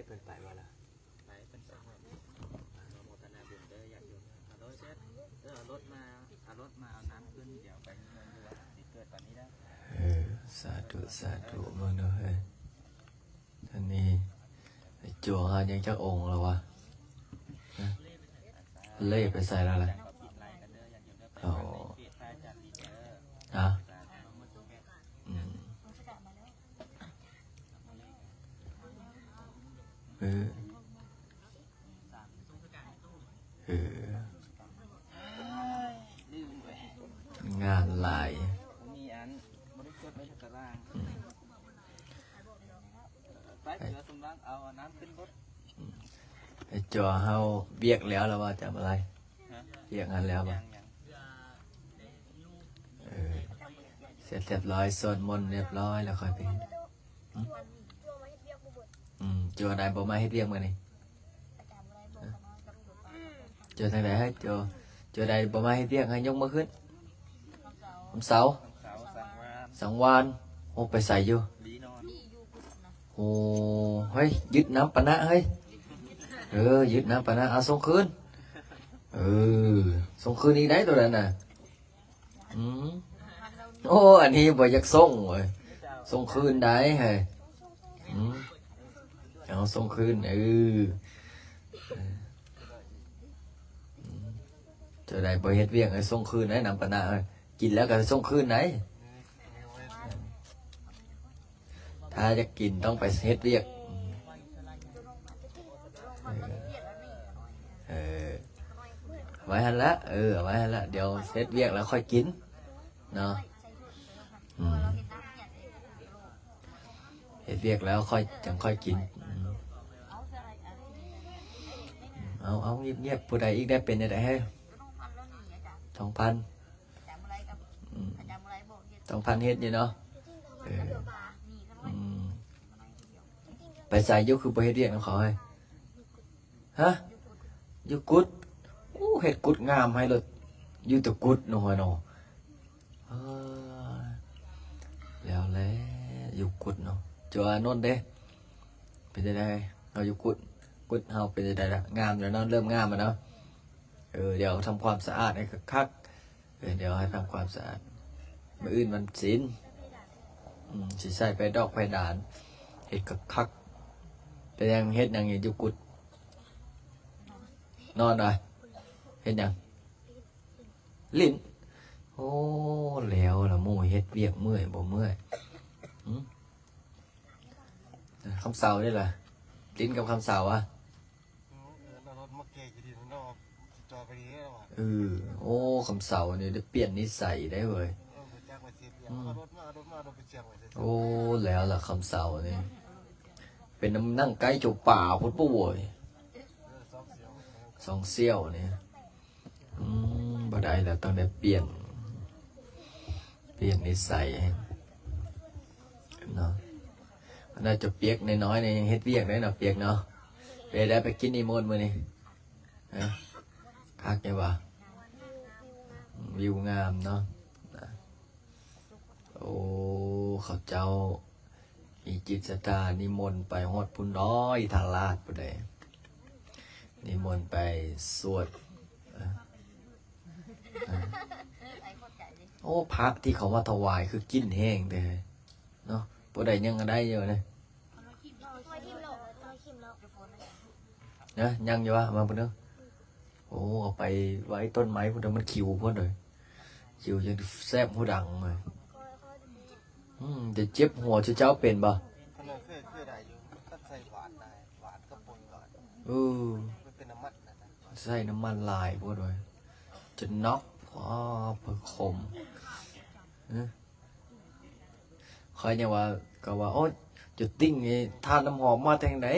ດເພິ່ນໄປບໍ່ລະ? ໄປ ເພິ່ນໄປຮອດ ອະນຸໂມທະນາບຸນເດີຍາດໂຍມ. ເອົາລົດ ເອີ ເອົາລົດມາ ເອົາລົດມາເອົານ້ຳຂຶ້ນ ດຽວໄປນິມົນຢູ່ວັດ ຊິເກີດຕອນນີ້ເດີ. ເອີ ສາທຸ ສາທຸ ເບິ່ງເດີເຮີ້ຍ. ອັນນີ້ ໄອ້ຈົວຫາຍັງຈັກອົງແລ້ວວະ? ເລີໄປໃສແລ້ວລະ? ອໍ ຮະ? ອືມ ເອີ ເອີ ງານຫຼາຍ. ໄອ້ຈົວເຮົາວຽກແລ້ວລະວ່າຈະມາໄລ? ຮະ? ວຽກຫັ້ນແລ້ວບໍ່? ຍັງໆ ເອີ ເສັດຮຽບຮ້ອຍ ສວດມົນຮຽບຮ້ອຍແລ້ວຄ່ອຍໄປເຮັດ. ອືມ ຈົວໃດບໍ່ມາເຮັດວຽກມື້ນີ້? ເຈົ້າຈັ່ງໃດໃຫ້ ເຈົ້າ ເຈົ້າໃດບໍ່ມາເຮັດວຽກ ໃຫ້ຍົກມືຂຶ້ນ. ວັນເສົາ ສັງວານ. ໂອ້ ໄປໃສຢູ່? ໂອ້ ເຮີ້ຍ ຍຶດນ້ຳປານະເຮີ້ຍ. ເອີ ຍຶດນ້ຳປານະ ເອົາສົ່ງຄືນ. ເອີ ສົ່ງຄືນອີກໄດ໋ໂຕນັ້ນນະ. ອືມ ໂອ້ ອັນນີ້ບໍ່ຢາກສົ່ງເວີຍ ສົ່ງຄືນໄດ້ເຮີ້ຍ. ອືມ ເອົາສົ່ງຄືນ. ເອີ ເຈົ້າໃດບໍ່ເຮັດວຽກ ໃຫ້ສົ່ງຄືນໄດ້ ນ້ຳປານະເອີຍ. ກິນແລ້ວກໍສົ່ງຄືນໄດ້. ຖ້າຢາກກິນຕ້ອງໄປເຮັດວຽກ. ເອີ ເອີ ເອົາໄວ້ຫັ້ນລະ ເອີ ເອົາໄວ້ຫັ້ນລະ ດຽວເຮັດວຽກແລ້ວຄ່ອຍກິນເນາະ. ອືມ ເຮັດວຽກແລ້ວຄ່ອຍ ຈັ່ງຄ່ອຍກິນ. ອືມ ເອົາ ເອົາ ງຽບໆ. ຜູ້ໃດອີກໄດ້ ເປັນຈັ່ງໃດເຮີ້ຍ? ທອງພັນ. ອືມ ຕ້ອງພັນເຮັດຢູ່ເນາະ. ເອີ ອືມ ໄປໃສຢູ່ ຄືບໍ່ເຮັດວຽກນຳເຂົາເຮີ້ຍ? ຮະ? ຢູ່ກຸດ. ໂອ້ ເຮັດກຸດງາມໃຫ້ໂລດ ຢູ່ແຕ່ກຸດເນາະເຮົາເນາະ. ເອີ ແລ້ວແຫຼະ ຢູ່ກຸດເນາະ. ຈົວອານົນເດ້ ເປັນຈັ່ງໃດ? ເຮົາຢູ່ກຸດ ກຸດເຮົາເປັນຈັ່ງໃດລະ? ງາມແລ້ວເນາະ ເລີ່ມງາມແລ້ວເນາະ. ເອີ ດຽວທຳຄວາມສະອາດໃຫ້ຄັກໆ. ເອີ ດຽວໃຫ້ທຳຄວາມສະອາດ ມື້ອື່ນວັນສິນ. ອືມ ຊິໃສ່ໄຟດອກໄຟດານ ເຮັດຄັກໆ. ເປັນຫຍັງ ເຮັດຫຍັງຢູ່ກຸດ? ນອນວະ? ເຮັດຫຍັງ? ຫຼິ້ນ. ໂອ້ ແລ້ວລະ ໝູ່ເຮັດວຽກເມື່ອຍບໍ່ເມື່ອຍ? ຫືມ? ຄຳເຊົານີ້ລະ ຫຼິ້ນກັບຄຳເຊົາອະ? ເອີ ໂອ້ ຄຳເຊົານີ້ໄດ້ປ່ຽນນິໄສໄດ້ເວີຍ. ອືມ ໂອ້ ແລ້ວລະ ຄຳເຊົານີ້ ເປັນນຳນັ່ງໃກ້ເຈົ້າປ່າພຸ້ນບໍ່ເວີຍ. ສອງສ່ຽວນີ້ ອືມ ບໍ່ໄດ້ລະ ຕ້ອງໄດ້ປ່ຽນ ປ່ຽນນິໄສເນາະ. ອັນນັ້ນເຈົ້າປຽກນ້ອຍໆນີ້ຍັງເຮັດວຽກໄດ້ເນາະ ປຽກເນາະ. ເປັນໃດ ໄປກິນນິມົນມື້ນີ້? ຮະ? ຄັກຢູ່ບໍ່? ວິວງາມເນາະ. ໂອ້ ເຂົາເຈົ້າມີຈິດສັດທານິມົນໄປຮອດພຸ້ນເນາະ ອີ່ທ່າລາດພຸ້ນເດ້ ນິມົນໄປສວດ. ໂອ້ ພະທີ່ເຂົາມາຖວາຍຄືກິນແຮງແທ້ເນາະ. ບໍ່ໄດ້ຫຍັງກໍໄດ້ຢູ່ເດ້. ນະ ຍັງຢູ່ວະ ມາເບິ່ງເດີ. ໂອ້ ເອົາໄປໄວ້ຕົ້ນໄມ້ພຸ້ນເດີ ມັນຂິວໂພດເດີ. ຂິວຈົນແສບຫູດັງເລີຍ. ອືມ ຈະເຈັບຫົວ ເຈົ້າເປັນບໍ່? ເອີ ມັນເປັນນ້ຳມັນນະ ໃສ່ນ້ຳມັນຫຼາຍໂພດເວີຍ ຈົນນອກ. ອໍ ເພິ່ນຂົມ. ເອີ ຂ້ອຍຍັງວ່າ ກໍວ່າ ໂອ້ຍ ຈຸດຕິ່ງນີ້ທາດນ້ຳຫອມມາແຕ່ທາງໃດ?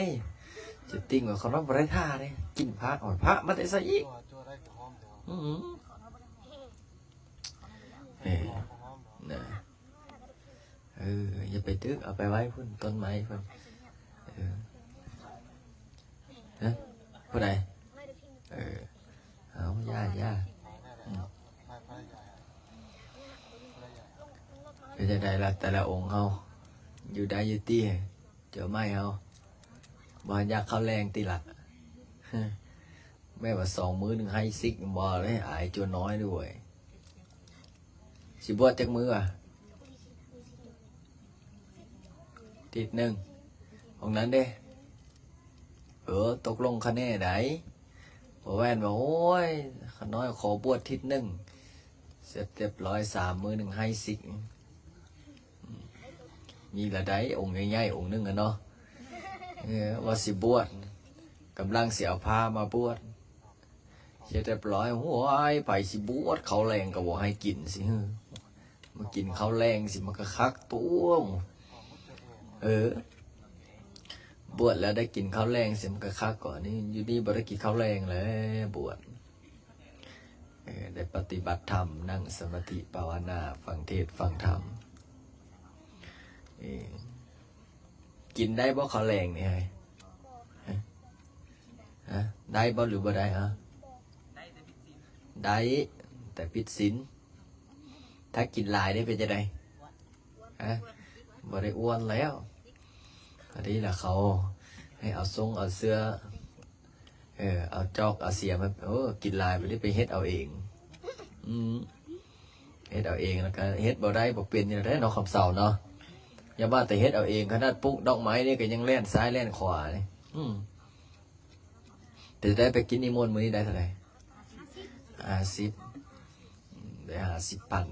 ຈຸດຕິ່ງວ່າ ຂ້ອຍບໍ່ໄດ້ທາເດ້ ກິ່ນພະ. ໂອ້ຍ ພະມາແຕ່ໃສອີກ? ອືມ ເອີ ນະ ເອີ ຢ່າໄປຕຶກ ເອົາໄປໄວ້ພຸ້ນ ຕົ້ນໄມ້ພຸ້ນ. ເອີ ຮະ ຜູ້ໃດ? ເອີ ເອົາ ຢ່າ ຢ່າ. ອືມ ເປັນຈັ່ງໃດລະ ແຕ່ລະອົງເຮົາ ຢູ່ໄດ້ຢູ່ຕິ? ເຈົ້າໃໝ່ເຮົາ ບໍ່ຢາກເຂົ້າແລງຕິລະ? ແມ່ນວ່າສອງມື້ໜຶ່ງໄຫ້ຊິກບໍ່ເດ້ ອາຍຈົວນ້ອຍດ້ວຍ. ຊິບວດຈັກມື້ວະ? ທິດໜຶ່ງ. ຂອງນັ້ນເດ້? ເອີ ຕົກລົງຄະແນໃດ. ບໍ່ແມ່ນວ່າ ໂອ້ຍ ຂ້ານ້ອຍຂໍບວດທິດໜຶ່ງ ເສັດຮຽບຮ້ອຍ ສາມມື້ໜຶ່ງໄຫ້ຊິກ. ມີລະໄດ ອົງໃຫຍ່ໆອົງໜຶ່ງຫັ້ນເນາະ. ເອີ ວ່າຊິບວດ ກຳລັງຊິເອົາພາມາບວດ ເສັດຮຽບຮ້ອຍ. ໂອ້ຍ ໃຜຊິບວດ ເຂົ້າແລງກໍບໍ່ໃຫ້ກິນຊິ ມາກິນເຂົ້າແລງຊິ ມັນກໍຄັກຕົວະ. ເອີ ບວດແລ້ວໄດ້ກິນເຂົ້າແລງຊິ ມັນກໍຄັກກວ່ານີ້. ຢູ່ນີ້ບໍ່ໄດ້ກິນເຂົ້າແລງແລ້ວ ບວດ. ເອີ ໄດ້ປະຕິບັດທຳ ນັ່ງສະມາທິພາວະນາ ຟັງເທດຟັງທຳ. ເອີ ກິນໄດ້ບໍ່ເຂົ້າແລງນີ້? ເຮີ້ຍ ຮະ ໄດ້ບໍ່ ຫຼືບໍ່ໄດ້? ຮະ ໄດ້ ແຕ່ຜິດສິນ. ຖ້າກິນຫຼາຍໄດ້ເປັນຈັ່ງໃດ? ຮະ ບໍ່ໄດ້ອ້ວນແລ້ວ. ອັນນີ້ລະເຂົາໃຫ້ເອົາຊົງເອົາເຊື້ອ ເອີ ເອົາຈອກເອົາເສຍມາ. ໂອ້ ກິນຫຼາຍບັດນີ້ໄປເຮັດເອົາເອງ. ອືມ ເຮັດເອົາເອງ ແລ້ວກໍເຮັດບໍ່ໄດ້ບໍ່ເປັນຢູ່ແທ້ເນາະ ຄຳເຊົາເນາະ. ຢ່າວ່າແຕ່ເຮັດເອົາເອງ ຂະໜາດປູກດອກໄມ້ນີ້ກໍຍັງແລ່ນຊ້າຍແລ່ນຂວານີ້. ອືມ ເປັນໄດ້ໄປກິນນິມົນມື້ນີ້ໄດ້ເທົ່າໃດ? ຫ້າສິບ ໄດ້ຫ້າສິບພັນ.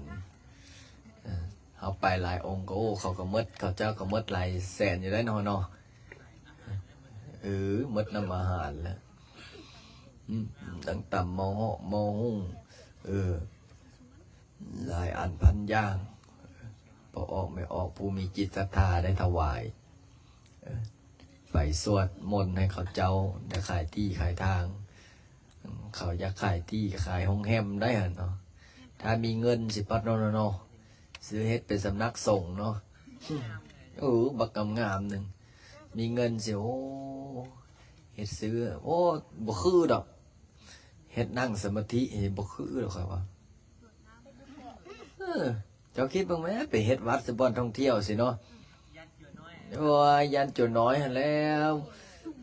ເອີ ເຮົາໄປຫຼາຍອົງກໍ ໂອ້ ເຂົາກໍໝົດ ເຂົາເຈົ້າກໍໝົດຫຼາຍແສນຢູ່ໄດ໋ເນາະ ເນາະ. ເອີ ໝົດນຳອາຫານແຫຼະ. ອືມ ຕັ້ງຕຳໝໍ້ເຫາະໝໍ້ຫຸງ ເອີ ຫຼາຍອັນພັນຢ່າງ ພໍ່ອອກແມ່ອອກ ຜູ້ມີຈິດສັດທາໄດ້ຖວາຍ. ເອີ ໄປສວດມົນໃຫ້ເຂົາເຈົ້າໄດ້ຂາຍທີ່ຂາຍທາງ. ເຂົາຢາກຂາຍທີ່ຂາຍໂຮງແຮມໄດ້ຫັ້ນເນາະ. ຖ້າມີເງິນຊິປັດເນາະ ເນາະ ເນາະ ຊິເຮັດເປັນສຳນັກສົງເນາະ. ເອີ ບັກງາມໆໜຶ່ງ ມີເງິນຊິ ໂອ້ ເຮັດຊື່ ໂອ້ ບໍ່ຄືດອກ. ເຮັດນັ່ງສະມາທິ ເຮັດບໍ່ຄືດອກ ຂ້ອຍວ່າ. ເອີ ເຈົ້າຄິດເບິ່ງແມ້ ໄປເຮັດວັດໃສ່ບ່ອນທ່ອງທ່ຽວຊີ້ເນາະ. ໂອ້ຍ ຢ້ານຈົວນ້ອຍຫັ້ນແຫຼ້ວ.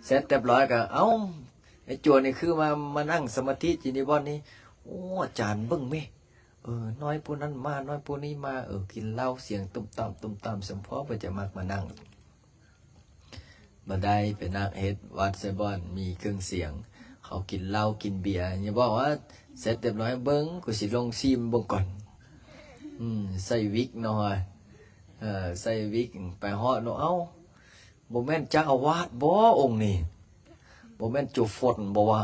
ເສັດຮຽບຮ້ອຍກໍ ເອົ້າ ໄອ້ຈົວນີ້ຄືມາ ມານັ່ງສະມາທິຢູ່ໃນບ່ອນນີ້. ໂອ້ ອາຈານເບິ່ງແມ້ ເອີ ນ້ອຍຜູ້ນັ້ນມາ ນ້ອຍຜູ້ນີ້ມາ ເອີ ກິນເຫຼົ້າສຽງຕຸ້ມຕາມ ຕຸ້ມຕາມ ສົມພໍເພິ່ນຈະມັກມານັ່ງ. ບໍ່ໄດ້ໄປນັ່ງເຮັດວັດໃສ່ບ່ອນມີເຄື່ອງສຽງ ເຂົາກິນເຫຼົ້າກິນເບຍ. ຢ່າບອກວ່າເສັດຮຽບຮ້ອຍ ເບິ່ງ ກູຊິລົງຊີມເບິ່ງກ່ອນ. ອືມ ໃສ່ວິກເນາະ ເອີ ໃສ່ວິກ ໄປຮອດເນາະ ເອົ້າ ບໍ່ແມ່ນເຈົ້າອາວາດບໍອົງນີ້? ບໍ່ແມ່ນໂຈຝົນບໍວ່າ?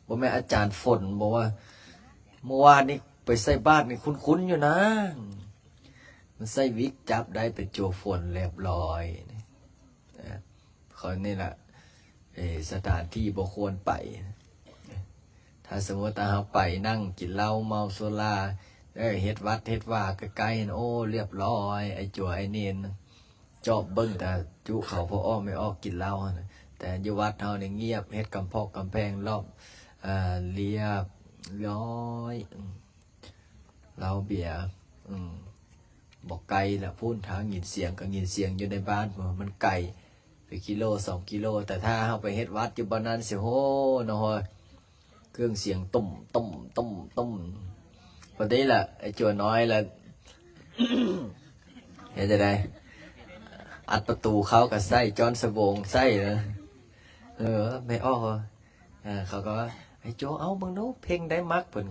ບໍ່ແມ່ນອາຈານຝົນບໍວ່າ? ເມື່ອວານນີ້ໄປໃສ່ບາດນີ້ຄຸ້ນໆຢູ່ນາ. ມັນໃສ່ວິກ ຈັບໄດ້ເປັນໂຈຝົນຮຽບຮ້ອຍ. ເອີ ເຂົານີ້ລະ ເອີ ສະຖານທີ່ບໍ່ຄວນໄປ. ຖ້າສົມມຸດວ່າເຮົາໄປນັ່ງກິນເຫຼົ້າເມົາສຸລາ ເອີ ເຮັດວັດເຮັດວາໃກ້ໆ ໂອ້ ຮຽບຮ້ອຍ ໄອ້ຈົວໄອ້ເນນ ຈອບເບິ່ງແຕ່ຈຸເຂົາພໍ່ອອກແມ່ອອກກິນເຫຼົ້າຫັ້ນ. ແຕ່ຢູ່ວັດເຮົານີ້ງຽບ ເຮັດກຳພອກກຳແພງລອບ ອາ ຮຽບຮ້ອຍ. ເຫຼົ້າເບຍ ອືມ ບໍ່ໄກລະພຸ້ນ ຖ້າຍິນສຽງກໍຍິນສຽງຢູ່ໃນບ້ານພຸ້ນ ມັນໄກເປັນກິໂລສອງກິໂລ. ແຕ່ຖ້າເຮົາໄປເຮັດວັດຢູ່ບ່ອນນັ້ນຊິ ໂຫ ນ້ອງຮອຍ ເຄື່ອງສຽງຕຸ້ມ ຕຸ້ມ ຕຸ້ມ ຕຸ້ມ. ພໍດີລະ ໄອ້ຈົວນ້ອຍລະ ເຮັດຈັ່ງໃດ ອັດປະຕູເຂົ້າກໍໃສ່ ຈ້ອນສະໂບງໃສ່ນະ. ເອີ ແມ່ອອກ ເຂົາກໍວ່າ ໄອ້ໂຈ ເອົາເບິ່ງດູ ເພງໃດມັກ ເພິ່ນ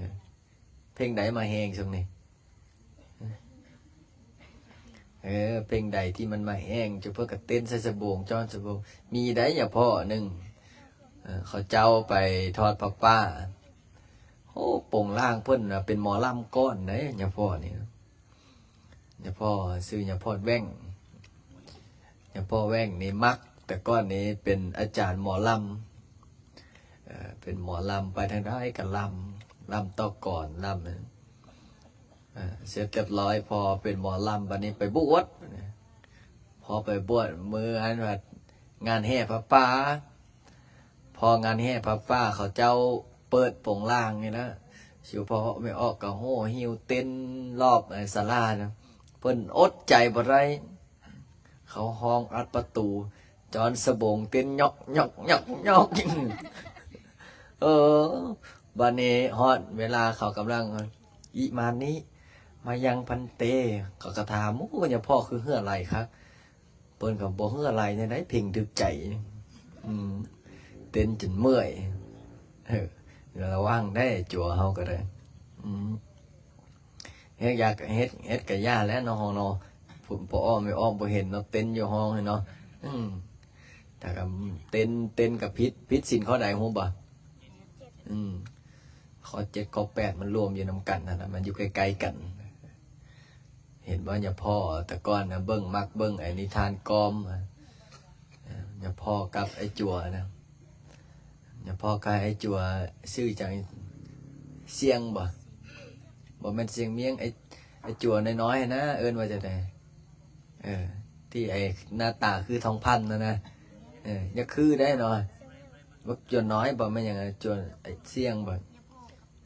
ເພງໃດມາແຮງຊ່ວງນີ້? ເອີ ເພງໃດທີ່ມັນມາແຮງ ເຈົ້າເພິ່ນກໍເຕັ້ນໃສ່ສະໂບງ ຈ້ອນສະໂບງ. ມີໄດ໋ຍາພໍ່ໜຶ່ງ ເຂົາເຈົ້າໄປທອດຜ້າປ່າ ໂອ້ ໂປງລ່າງເພິ່ນນະ ເປັນໝໍລຳກ່ອນເດ້ ຍາພໍ່ນີ້. ຍາພໍ່ຊື່ຍາພໍ່ແວ່ງ ຍາພໍ່ແວ່ງນີ້ມັກ ແຕ່ກ່ອນນີ້ເປັນອາຈານໝໍລຳ ເປັນໝໍລຳ ໄປທາງໃດກໍລຳ ລຳຕໍ່ກອນ ລຳ ເອີ ເສັດຮຽບຮ້ອຍ ພໍເປັນໝໍລຳ ບັດນີ້ໄປບວດ ພໍໄປບວດ ມື້ອັນວ່າງານແຫ່ຜ້າປ່າ ພໍງານແຫ່ຜ້າປ່າ ເຂົາເຈົ້າເປີດໂປງລ່າງນີ້ລະ ຊິພໍ່ແມ່ອອກກະໂຫຫິ້ວເຕັ້ນລອບ ເອີ ສາລານະ ເພິ່ນອົດໃຈບໍ່ໄດ້ ເຂົາຮ້ອງອັດປະຕູ ຈອນສະໂບງເຕັ້ນຍອກ ຍອກ ຍອກ ຍອກ. ເອີ ບາດນີ້ຮອດເວລາເຂົາກຳລັງ ອິມານິ ມາຍັງ ພັນເຕ ເຂົາກໍຖາມ. ໂອ້ ຍາພໍ່ຄືເຫື່ອໄຫຼຄັກ. ເພິ່ນກໍບໍ່ເຫື່ອໄຫຼແນວໃດ ເພງຖືກໃຈ. ອືມ ເຕັ້ນຈົນເມື່ອຍ. ເອີ ລະວັງໄດ້ ຈົວເຮົາກໍໄດ້. ອືມ ເຮັດຢາກ ເຮັດ ເຮັດກະຢ່າແຫຼະເນາະ ເຮົາເນາະ. ພໍ່ອອກແມ່ອອກບໍ່ເຫັນເນາະ ເຕັ້ນຢູ່ຫ້ອງນີ້ເນາະ. ອືມ ຖ້າກະເຕັ້ນ ເຕັ້ນກະຜິດ ຜິດສິນຂໍ້ໃດຮູ້ບໍ່? ອືມ ຂໍ້ເຈັດ ຂໍ້ແປດ ມັນລວມຢູ່ນຳກັນຫັ້ນນະ ມັນຢູ່ໃກ້ໆກັນ. ເຫັນບໍ່ ຍາພໍ່ແຕ່ກ່ອນນະ ເບິ່ງ ມັກເບິ່ງໄອ້ນິທານກອມ ຍາພໍ່ກັບໄອ້ຈົວນະ. ຍາພໍ່ກັບໄອ້ຈົວຊື່ຫຍັງ? ຊຽງບໍ່? ບໍ່ແມ່ນຊຽງມຽງ ໄອ້ ໄອ້ຈົວນ້ອຍໆຫັ້ນນະ ເອີ້ນວ່າຈັ່ງໃດ? ເອີ ທີ່ໄອ້ໜ້າຕາຄືທອງພັນຫັ້ນນະ. ເອີ ຢາກຄືໄດ້ເນາະ ບັກຈົວນ້ອຍບໍ່ ແມ່ນຫຍັງ ຈົວ ໄອ້ຊຽງບໍ່?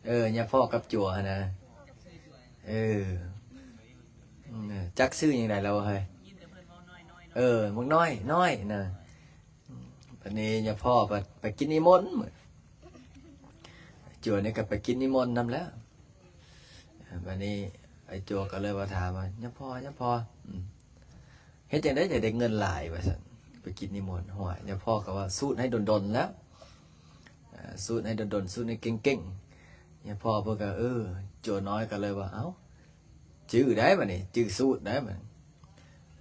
ເອີ ຍາພໍ່ກັບຈົວຫັ້ນນະ. ເອີ ຈັກຊື່ຫຍັງໃດລະບໍ່ເຮີ້ຍ? ເອີ ບັກນ້ອຍ ນ້ອຍນະ. ບັດນີ້ຍາພໍ່ໄປ ໄປກິນນິມົນ ຈົວນີ້ກໍໄປກິນນິມົນນຳແລ້ວ. ບັດນີ້ໄອ້ຈົວກໍເລີຍວ່າ ຖາມວ່າ ຍາພໍ່ ຍາພໍ່ ອືມ ເຮັດຈັ່ງໃດຈັ່ງໄດ້ເງິນຫຼາຍວ່າຊັ້ນ ໄປກິນນິມົນ. ຫ້ວຍ ຍາພໍ່ກໍວ່າ ສູດໃຫ້ດົນໆແລ້ວ ສູດໃຫ້ດົນໆ ສູດໃຫ້ເກັ່ງໆ. ຍາພໍ່ເພິ່ນກໍ ເອີ ຈົວນ້ອຍກໍເລີຍວ່າ ເອົ້າ ຈື່ໄດ້ບັດນີ້ ຈື່ສູດໄດ້ບັດນີ້.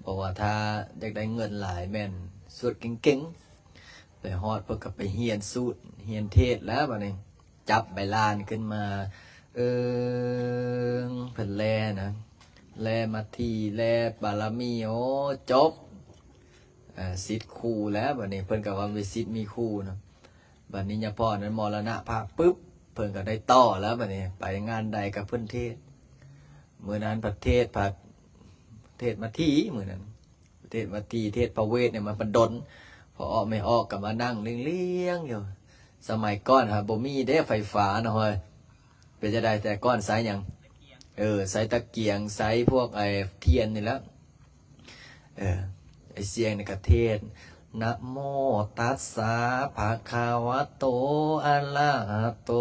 ບອກວ່າຖ້າຢາກໄດ້ເງິນຫຼາຍແມ່ນສວດເກັ່ງໆ. ໄປຮອດເພິ່ນກໍໄປຮຽນສູດ ຮຽນເທດແລ້ວບັດນີ້ ຈັບໃບລານຂຶ້ນມາ ເອີ ເພິ່ນແລ່ນະ ແລ່ມາທີ ແລ່ບາລະມີ ໂອ້ ຈົບ ເອີ ສິດຄູແລ້ວບັດນີ້. ເພິ່ນກໍວ່າມີສິດມີຄູເນາະ. ບັດນີ້ຍາພໍ່ນັ້ນມໍລະນະພາບປຶບ ເພິ່ນກໍໄດ້ຕໍ່ແລ້ວບັດນີ້ ໄປງານໃດກໍເພິ່ນເທດ. ມື້ນັ້ນພັດເທດ ພັດເທດມາທີ ມື້ນັ້ນ ເທດມາທີ ເທດພະເວດນີ້ມັນພັດດົນ. ພໍ່ອອກແມ່ອອກກໍມານັ່ງລ້ຽງໆຢູ່. ສະໄໝກ່ອນຫາບໍ່ມີເດ້ໄຟຟ້ານະ ເຮີ້ຍ. ເປັນຈັ່ງໃດ ແຕ່ກ່ອນໃຊ້ຫຍັງ? ເອີ ໃຊ້ຕະກຽງ ໃຊ້ພວກໄອ້ທຽນນີ້ແຫຼະ. ເອີ ໄອ້ຊຽງນີ້ກະເທດ ນະໂມຕັດສະ ພະຄະວະໂຕ ອະລະຫະໂຕ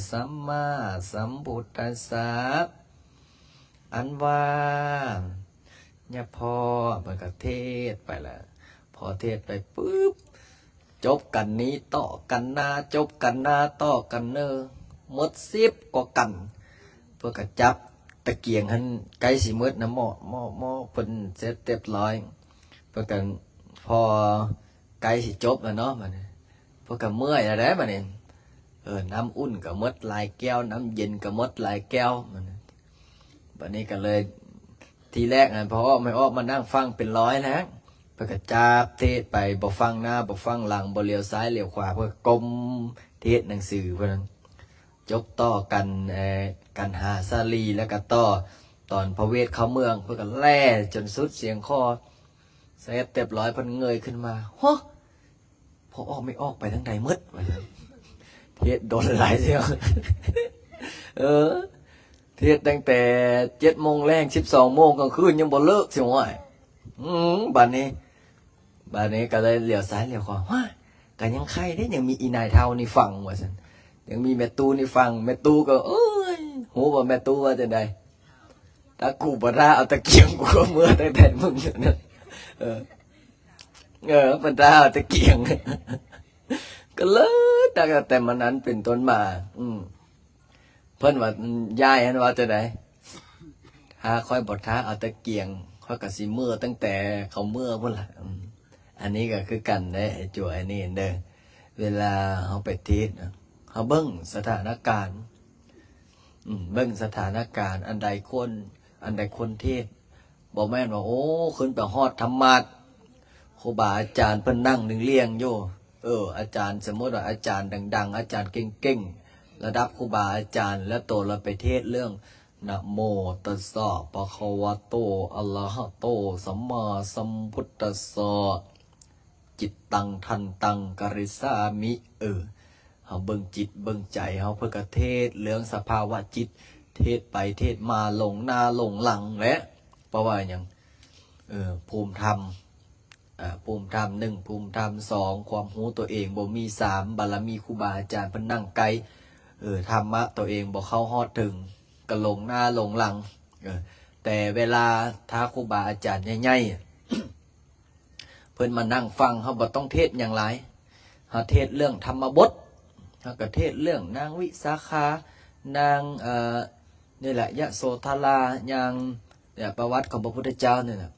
ສຳມາສຳພຸດທັດສະ ອັນວ່າ ຍາພໍ່ ເພິ່ນກະເທດໄປລະ. ພໍເທດໄປປຶບ ຈົບກັນນີ້ຕໍ່ກັນໜ້າ ຈົບກັນໜ້າຕໍ່ກັນເນີ່ ໝົດສິບກວ່າກັນ. ເພິ່ນກະຈັບຕະກຽງຫັ້ນ ໃກ້ຊິໝົດນະ ເໝາະ ເໝາະ ເໝາະ ເພິ່ນເສັດຮຽບຮ້ອຍ. ເພິ່ນກະພໍໃກ້ຊິຈົບແລ້ວເນາະ ບາດນີ້ ເພິ່ນກະເມື່ອຍແລ້ວເດ້ ບາດນີ້. ເອີ ນ້ຳອຸ່ນກະໝົດຫຼາຍແກ້ວ ນ້ຳເຢັນກະໝົດຫຼາຍແກ້ວ ບາດນີ້ ບາດນີ້ກະເລີຍ ທີແລກຫັ້ນ ພໍ່ອອກແມ່ອອກມານັ່ງຟັງເປັນຮ້ອຍແລ້ວ ເພິ່ນກະຈັບເທດໄປ ບໍ່ຟັງໜ້າບໍ່ຟັງຫຼັງ ບໍ່ຫຼຽວຊ້າຍຫຼຽວຂວາ ເພິ່ນກະກົ້ມເທດໜັງສືເພິ່ນ. ຈົບຕໍ່ກັນ ເອີ ກັນຫາສາລີ ແລ້ວກະຕໍ່ຕອນພະເວດເຂົ້າເມືອງ ເພິ່ນກະແລ່ຈົນສຸດສຽງຄໍ ເສັດຮຽບຮ້ອຍ ເພິ່ນເງີຍຂຶ້ນມາ ໂຫ ພໍ່ອອກແມ່ອອກໄປທາງໃດໝົດ ວ່າຊັ້ນ. ເທດດົນຫຼາຍແທ້ ເອີ ເທດຕັ້ງແຕ່ເຈັດໂມງແລງ ສິບສອງໂມງກາງຄືນຍັງບໍ່ເລີກ ຊິວ່າ. ອືມ ບາດນີ້ ບາດນີ້ກະເລີຍຫຼຽວຊ້າຍຫຼຽວຂວາ ຫວາຍ ກະຍັງໄຄເດ້ ຍັງມີອີ່ນາຍເຖົ້ານີ້ຟັງ ວ່າຊັ້ນ. ຍັງມີແມ່ຕູ້ນີ້ຟັງ ແມ່ຕູ້ກະ ໂອ້ຍ ຮູ້ບໍ່ແມ່ຕູ້ວ່າຈັ່ງໃດ? ຖ້າກູບໍ່ຖ້າເອົາຕະກຽງ ກູກະເມືອຕັ້ງແຕ່ມື້ນັ້ນ. ເອີ ເອີ ເພິ່ນຖ້າເອົາຕະກຽງ ກະເລີຍຕັ້ງແຕ່ມື້ນັ້ນເປັນຕົ້ນມາ ອືມ ເພິ່ນວ່າ ອືມ ຍາຍຫັ້ນວ່າຈັ່ງໃດ? ຖ້າຂ້ອຍບໍ່ຖ້າເອົາຕະກຽງ ຂ້ອຍກະຊິເມືອຕັ້ງແຕ່ເຂົາເມືອພຸ້ນລະ. ອືມ ອັນນີ້ກະຄືກັນເດ້ ໄອ້ຈົວ ອັນນີ້ເດີ ເວລາເຮົາໄປເທດນະ ເຮົາເບິ່ງສະຖານະການ ອືມ ເບິ່ງສະຖານະການ ອັນໃດຄວນ ອັນໃດຄວນເທດ ບໍ່ແມ່ນວ່າ ໂອ້ ຂຶ້ນໄປຮອດທຳມາດ ຄູບາອາຈານເພິ່ນນັ່ງລຽງໆຢູ່ ເອີ ອາຈານ ສົມມຸດວ່າອາຈານດັງໆ ອາຈານເກັ່ງໆ ລະດັບຄູບາອາຈານ ແລ້ວໂຕລະໄປເທດເລື່ອງ ນະໂມຕັດສະ ພະຄະວະໂຕ ອະລະຫະໂຕ ສຳມາສຳພຸດທັດສະ ຈິດຕັງ ທັນຕັງ ກະລິສາມິ ເອີ ເຮົາເບິ່ງຈິດເບິ່ງໃຈເຮົາ ເພິ່ນກະເທດເລື່ອງສະພາວະຈິດ ເທດໄປເທດມາ ລົງໜ້າລົງຫຼັງແຫຼະ. ເພາະວ່າຫຍັງ? ເອີ ພູມທຳ ອາ ພູມທຳໜຶ່ງ ພູມທຳສອງ ຄວາມຮູ້ຕົວເອງບໍ່ມີ ສາມ ບາລະມີຄູບາອາຈານເພິ່ນນັ່ງໄກ ເອີ ທຳມະຕົວເອງບໍ່ເຂົ້າຮອດເຖິງ ກໍຫຼົງໜ້າຫຼົງຫຼັງ ເອີ ແຕ່ເວລາຖ້າຄູບາອາຈານໃຫຍ່ໆ ເພິ່ນມານັ່ງຟັງ ເຮົາບໍ່ຕ້ອງເທດຫຍັງຫຼາຍ ເຮົາເທດເລື່ອງທຳມະບົດ ເຮົາກໍເທດເລື່ອງນາງວິສາຂາ ນາງ ເອີ ນີ້ແຫຼະ ຍະໂສທະລາ ຢ່າງ ປະຫວັດຂອງພະພຸດທະເຈົ້ານີ້ນະ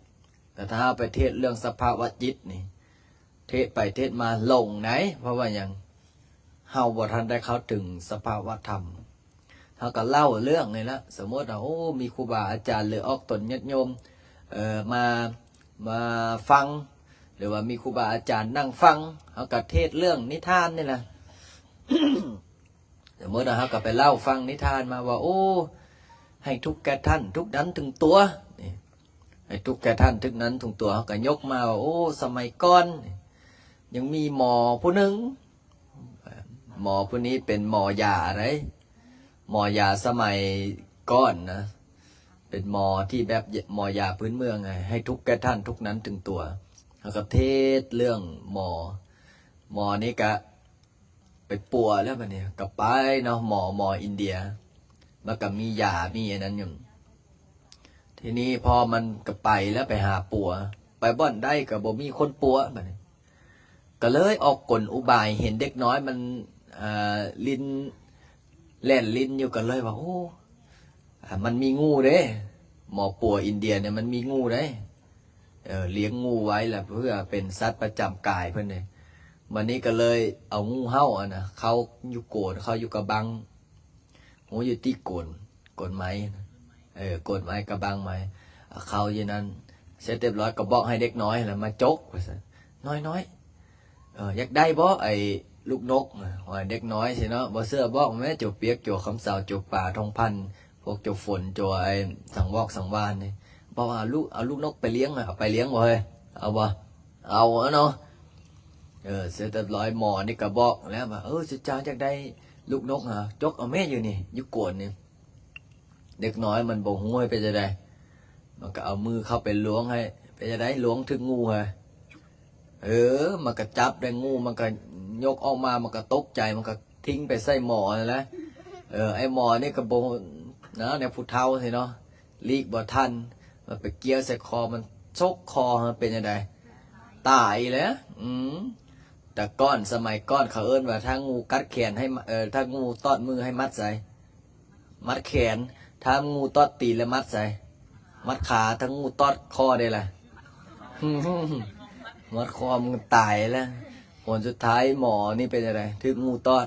ແຕ່ຖ້າເຮົາໄປເທດເລື່ອງສະພາວະຈິດນີ້ ເທດໄປເທດມາຫຼົງໃດ໋ ເພາະວ່າຫຍັງ? ເຮົາບໍ່ທັນໄດ້ເຂົ້າເຖິງສະພາວະທຳ ເຮົາກໍເລົ່າເລື່ອງນີ້ລະ ສົມມຸດວ່າ ໂອ້ ມີຄູບາອາຈານ ຫຼື ອອກຕົນຍາດໂຍມ ເອີ ມາ ມາຟັງ ຫຼືວ່າມີຄູບາອາຈານນັ່ງຟັງ ເຮົາກໍເທດເລື່ອງນິທານນີ້ລະ ສົມມຸດວ່າເຮົາກໍໄປເລົ່າຟັງນິທານມາວ່າ ໂອ້ ໃຫ້ທຸກແກ່ທ່ານທຸກນັ້ນເຖິງຕົວ ນີ້ ໃຫ້ທຸກແກ່ທ່ານທຸກນັ້ນເຖິງຕົວ ເຮົາກໍຍົກມາວ່າ ໂອ້ ສະໄໝກ່ອນນີ້ ຍັງມີໝໍຜູ້ໜຶ່ງ ໝໍຜູ້ນີ້ເປັນໝໍຢາໃດ໋ ໝໍຢາສະໄໝກ່ອນນະ ເປັນໝໍທີ່ແບບ ໝໍຢາພື້ນເມືອງ ໃຫ້ທຸກແກ່ທ່ານທຸກນັ້ນເຖິງຕົວ ເຮົາກໍເທດເລື່ອງໝໍ ໝໍນີ້ກະ ໄປປົວແລ້ວບັດນີ້ ກໍໄປເນາະ ໝໍ ໝໍອິນເດຍ ມັນກໍມີຢາ ມີອັນນັ້ນຢູ່ ທີນີ້ພໍມັນກໍໄປແລ້ວ ໄປຫາປົວ ໄປບ່ອນໃດກໍບໍ່ມີຄົນປົວ ບັດນີ້ ກໍເລີຍອອກກົນອຸບາຍ ເຫັນເດັກນ້ອຍມັນ ອ່າ ຫຼິ້ນ ແລ່ນຫຼິ້ນຢູ່ ກໍເລີຍວ່າ ໂອ້ ອ່າ ມັນມີງູເດ້ ໝໍປົວອິນເດຍນີ້ມັນມີງູເດ້ ເອີ ລ້ຽງງູໄວ້ລະ ເພື່ອເປັນສັດປະຈຳກາຍເພິ່ນເດ້ ບັດນີ້ກໍເລີຍເອົາງູເຫົ່າຫັ້ນນະ ເຂົາຢູ່ໂກນ ເຂົາຢູ່ກະບັງ ງູຢູ່ຕິໂກນ ໂກນໄມ້ນະ ເອີ ໂກນໄມ້ ກະບັງໄມ້ ເອົາເຂົ້າຢູ່ນັ້ນ ເສັດຮຽບຮ້ອຍກໍບອກໃຫ້ເດັກນ້ອຍຫັ້ນລະມາຈົກ ວ່າຊັ້ນ ນ້ອຍໆ ເອີ ຢາກໄດ້ບໍ່ໄອ້ລູກນົກ? ໂອ້ຍ ເດັກນ້ອຍຊີ້ເນາະ ບໍ່ເຊື່ອບອກແມ້ ໂຈປຽກ ໂຈຄຳເຊົາ ໂຈປາ ທອງພັນ ພວກໂຈຝົນ ໂຈໄອ້ສັງວອກສັງວານນີ້ ບອກວ່າ ເອົາລູກ ເອົາລູກນົກໄປລ້ຽງ ເອົາໄປລ້ຽງບໍ່ເຮີ້ຍ? ເອົາບໍ່? ເອົາເນາະ ເອີ ເສັດຮຽບຮ້ອຍ ໝໍນີ້ກໍບອກແລ້ວວ່າ ເອີ ເຈົ້າ ເຈົ້າຢາກໄດ້ລູກນົກຫາ ຈົກເອົາແມ້ຢູ່ນີ້ ຢູ່ໂກນນີ້ ເດັກນ້ອຍມັນບໍ່ຮູ້ໃຫ້ເປັນຈັ່ງໃດ ມັນກໍເອົາມືເຂົ້າໄປລວງໃຫ້ ເປັນຈັ່ງໃດ ລວງຖືກງູຫາ ເອີ ມັນກໍຈັບໄດ້ງູ ມັນກໍຍົກອອກມາ ມັນກໍຕົກໃຈ ມັນກໍຖິ້ມໄປໃສ່ໝໍນັ້ນແຫຼະ ເອີ ໄອ້ໝໍນີ້ກໍບໍ່ນະ ແນວຜູ້ເຖົ້າຊີ້ເນາະ ຫຼີກບໍ່ທັນ ມັນໄປກ່ຽວໃສ່ຄໍ ມັນຊົກຄໍ ມັນເປັນຈັ່ງໃດ? ຕາຍແຫຼະ ອືມ ແຕ່ກ່ອນ ສະໄໝກ່ອນເຂົາເອີ້ນວ່າ ຖ້າງູກັດແຂນໃຫ້ ເອີ ຖ້າງູຕອດມືໃຫ້ມັດໃສ? ມັດແຂນ ຖ້າງູຕອດຕີນແລ້ວມັດໃສ? ມັດຂາ ຖ້າງູຕອດຄໍເດລະ? ມັດຄໍມັນຕາຍແລ້ວ ຜົນສຸດທ້າຍໝໍນີ້ເປັນຈັ່ງໃດ? ຖືກງູຕອດ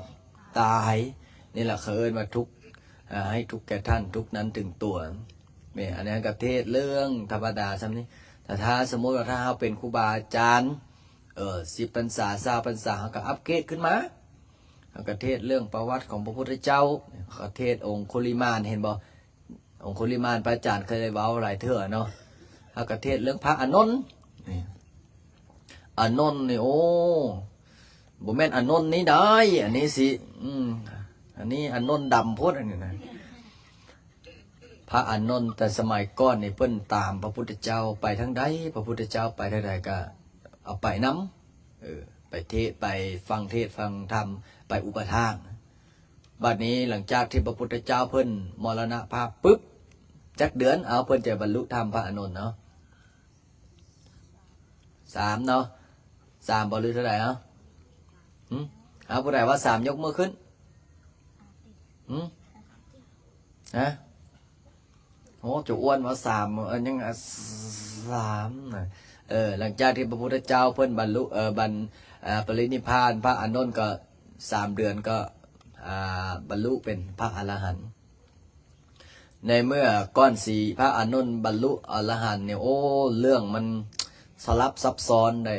ຕາຍ ນີ້ລະເຂົາເອີ້ນວ່າທຸກ ເອີ ໃຫ້ທຸກແກ່ທ່ານທຸກນັ້ນເຖິງຕົວ ແມ່ນ ອັນນັ້ນກໍເທດເລື່ອງທຳມະດາສ່ຳນີ້ ແຕ່ຖ້າສົມມຸດວ່າ ຖ້າເຮົາເປັນຄູບາອາຈານ ເອີ ສິບພັນສາ ຊາວພັນສາ ເຮົາກໍອັບເກຣດຂຶ້ນມາ ເຮົາກໍເທດເລື່ອງປະຫວັດຂອງພະພຸດທະເຈົ້າ ເຮົາກໍເທດອົງຄຸລິມານ ເຫັນບໍ່? ອົງຄຸລິມານ ພະອາຈານເຄີຍໄດ້ເວົ້າຫຼາຍເທື່ອເນາະ ເຮົາກໍເທດເລື່ອງພະອານົນ ນີ້ ອານົນນີ້ ໂອ້ ບໍ່ແມ່ນອານົນນີ້ໄດ໋ ອັນນີ້ຊິ ອືມ ອັນນີ້ອານົນດຳໂພດ ອັນນີ້ນະ ພະອານົນແຕ່ສະໄໝກ່ອນນີ້ ເພິ່ນຕາມພະພຸດທະເຈົ້າໄປທາງໃດ ພະພຸດທະເຈົ້າໄປທາງໃດກໍເອົາໄປນຳ ເອີ ໄປເທດ ໄປຟັງເທດຟັງທຳ ໄປອຸປະຖາກ ບັດນີ້ຫຼັງຈາກທີ່ພະພຸດທະເຈົ້າເພິ່ນມໍລະນະພາບປຶບ ຈັກເດືອນ ເອົາ ເພິ່ນຈະບັນລຸທຳ ພະອານົນເນາະ? ສາມເນາະ ສາມບໍ່ ຫຼືເທົ່າໃດເອົາ? ຫຶ? ເອົາ ຜູ້ໃດວ່າສາມຍົກມືຂຶ້ນ ຫຶ? ຮະ? ໂອ້ ເຈົ້າອ້ວນວ່າສາມ ເອີ ຍັງ ສາມນະ ເອີ ຫຼັງຈາກທີ່ພະພຸດທະເຈົ້າເພິ່ນບັນລຸ ເອີ ບັນ ເອີ ປະລິນິບພານ ພະອານົນກໍສາມເດືອນກໍ ອ່າ ບັນລຸເປັນພະອະລະຫັນ ໃນເມື່ອກ່ອນຊິພະອານົນບັນລຸອະລະຫັນນີ້ ໂອ້ ເລື່ອງມັນສະຫຼັບຊັບຊ້ອນໃດ໋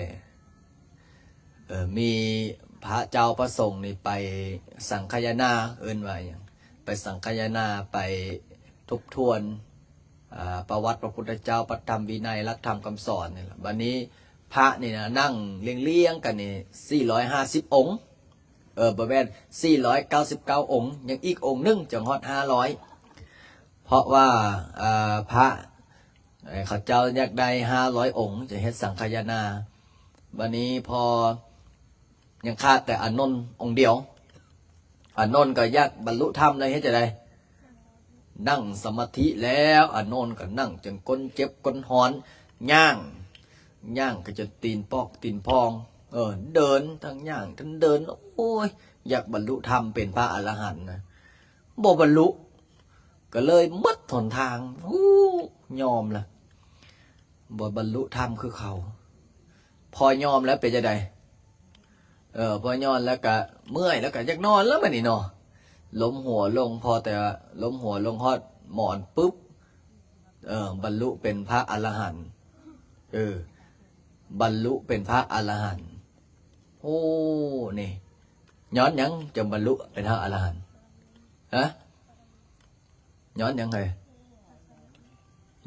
ເອີ ມີພະເຈົ້າພະສົງນີ້ໄປສັງຄະຍະນາ ເອີ້ນວ່າຫຍັງ ໄປສັງຄະຍະນາ ໄປທົບທວນ ອ່າ ປະຫວັດພະພຸດທະເຈົ້າ ພະທຳວິໄນ ຫຼັກທຳຄຳສອນນີ້ລະ ບັດນີ້ພະນີ້ນະ ນັ່ງລຽງໆກັນນີ້ ສີ່ຮ້ອຍຫ້າສິບອົງ ເອີ ບໍ່ແມ່ນ ສີ່ຮ້ອຍເກົ້າສິບເກົ້າອົງ ຍັງອີກອົງໜຶ່ງຈັ່ງຮອດຫ້າຮ້ອຍ ເພາະວ່າ ເອີ ພະ ເຂົາເຈົ້າຢາກໄດ້ຫ້າຮ້ອຍອົງ ຈະເຮັດສັງຄະຍະນາ ບາດນີ້ພໍຍັງຂາດແຕ່ອານົນອົງດຽວ. ອານົນກໍຢາກບັນລຸທຳ ແລ້ວເຮັດຈັ່ງໃດ? ນັ່ງສະມາທິແລ້ວ ອານົນກໍນັ່ງຈົນກົ້ນເຈັບກົ້ນຮ້ອນ, ຍ່າງ ຍ່າງກໍຈົນຕີນປອກຕີນພອງ, ເອີ ເດີນ ທັງຍ່າງທັງເດີນ. ໂອ້ຍ ຢາກບັນລຸທຳເປັນພະອະລະຫັນນະ, ບໍ່ບັນລຸ ກໍເລີຍໝົດຫົນທາງ. ໂອ້ ຍອມລະ ບໍ່ບັນລຸທຳຄືເຂົາ. ພໍຍອມແລ້ວເປັນຈັ່ງໃດ? ເອີ ພໍຍອມແລ້ວກະເມື່ອຍ ແລ້ວກະຢາກນອນແລ້ວບາດນີ້ເນາະ. ລົ້ມຫົວລົງ ພໍແຕ່ວ່າລົ້ມຫົວລົງຮອດໝອນປຶບ ເອີ ບັນລຸເປັນພະອະລະຫັນ. ເອີ ບັນລຸເປັນພະອະລະຫັນ. ໂອ້ ນີ້ ຍ້ອນຫຍັງຈຶ່ງບັນລຸເປັນພະອະລະຫັນ? ຮະ? ຍ້ອນຫຍັງເຮີ້ຍ?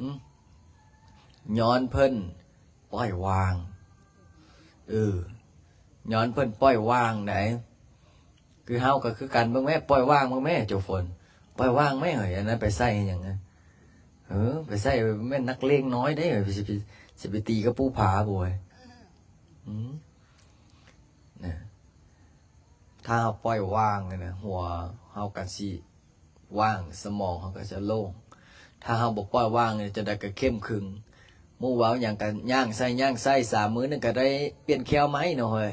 ຫຶ? ຍ້ອນເພິ່ນປ່ອຍວາງ. ເອີ ຍ້ອນເພິ່ນປ່ອຍວາງໃດ໋. ຄືເຮົາກໍຄືກັນ ເບິ່ງແມ້ ປ່ອຍວາງເບິ່ງແມ້ ໂຈຝົນ ປ່ອຍວາງແມ້ເຮີ້ຍ. ອັນນັ້ນໄປໃສ່ຫຍັງ? ເອີ ໄປໃສ່ແມ່ນນັກເລງນ້ອຍເດ້ ຊິໄປ ຊິໄປຕີກັບປູ່ຜາບໍ່? ຫືມ ນະ ຖ້າເຮົາປ່ອຍວາງນີ້ນະ ຫົວເຮົາກໍຊິວ່າງ ສະໝອງເຮົາກໍຈະໂລ່ງ. ຖ້າເຮົາບໍ່ປ່ອຍວາງນີ້ ຈັ່ງໃດກໍເຄັ່ງຄຶງ. ໝູ່ເວົ້າຫຍັງກໍຍ່າງໃສ່ຍ່າງໃສ່ ສາມມື້ໜຶ່ງກໍໄດ້ປ່ຽນແຂ້ວໃໝ່ເນາະເຮີ້ຍ.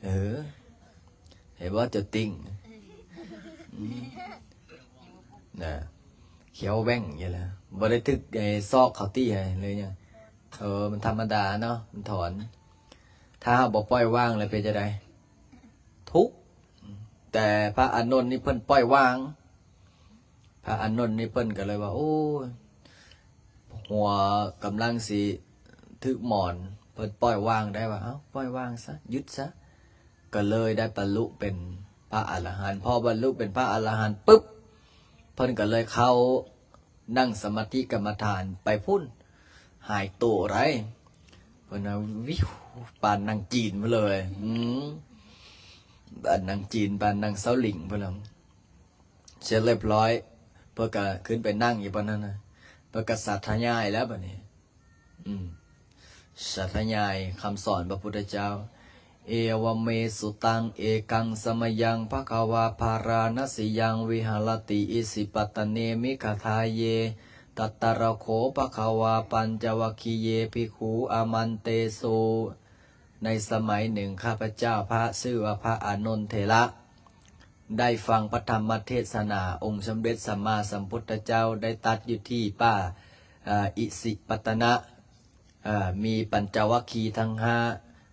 ເອີ ເຫັນບໍ່ ເຈົ້າຕິ່ງ? ນະ ແຂ້ວແຫວ່ງຢູ່ແຫຼະ ບໍ່ໄດ້ຖືກໄອ້ຊອກເຂົາຕີໃຫ້ເລີຍຫຍັງ. ເອີ ມັນທຳມະດາເນາະ ມັນຖອນ. ຖ້າເຮົາບໍ່ປ່ອຍວາງແລ້ວເປັນຈັ່ງໃດ? ທຸກ. ແຕ່ພະອານົນນີ້ເພິ່ນປ່ອຍວາງ. ພະອານົນນີ້ເພິ່ນກໍເລີຍວ່າ ໂອ້ຍ ຫົວກຳລັງຊິຖືກໝອນ ເພິ່ນປ່ອຍວາງໄດ້ວ່າ ເອົ້າ ປ່ອຍວາງຊະ ຢຸດຊະ. ກໍເລີຍໄດ້ບັນລຸເປັນພະອະລະຫັນ. ພໍບັນລຸເປັນພະອະລະຫັນປຶບ ເພິ່ນກໍເລີຍເຂົ້ານັ່ງສະມາທິກຳມະຖານໄປພຸ້ນ ຫາຍໂຕໄດ້. ເພິ່ນວ່າ ວິວ ປານນາງຈີນພຸ້ນເລີຍ. ອືມ ປານນາງຈີນ ປານນາງເຊົາຫຼິງພຸ້ນລະ. ເສັດລຽບຮ້ອຍ ເພິ່ນກໍຂຶ້ນໄປນັ່ງຢູ່ປານນັ້ນນະ ເພິ່ນກໍສາທະຍາຍແລ້ວບາດນີ້. ອືມ ສາທະຍາຍຄຳສອນພະພຸດທະເຈົ້າ. ເອວະເມສຸຕັງ ເອກັງສະມະຍັງ ພະຄະວາ ພາລານະສີຍັງ ວິຫາລະຕິ ອິສິປະຕະເນ ມິກຂະທາເຍ ຕັດຕະລະໂຄ ພະຄະວາ ປັນຈະວັກຄີເຍ ພິກຂຸ ອາມັນເຕສຸ. ໃນສະໄໝໜຶ່ງ ຂ້າພະເຈົ້າພະ ຊື່ວ່າພະອານົນເຖລະ ໄດ້ຟັງພະທຳມະເທດສະໜາ ອົງສົມເດັດສຳມາສຳພຸດທະເຈົ້າໄດ້ຕັດຢູ່ທີ່ປ່າ ເອີ ອິສິປະຕະນະ. ເອີ ມີປັນຈະວັກຄີທັງຫ້າ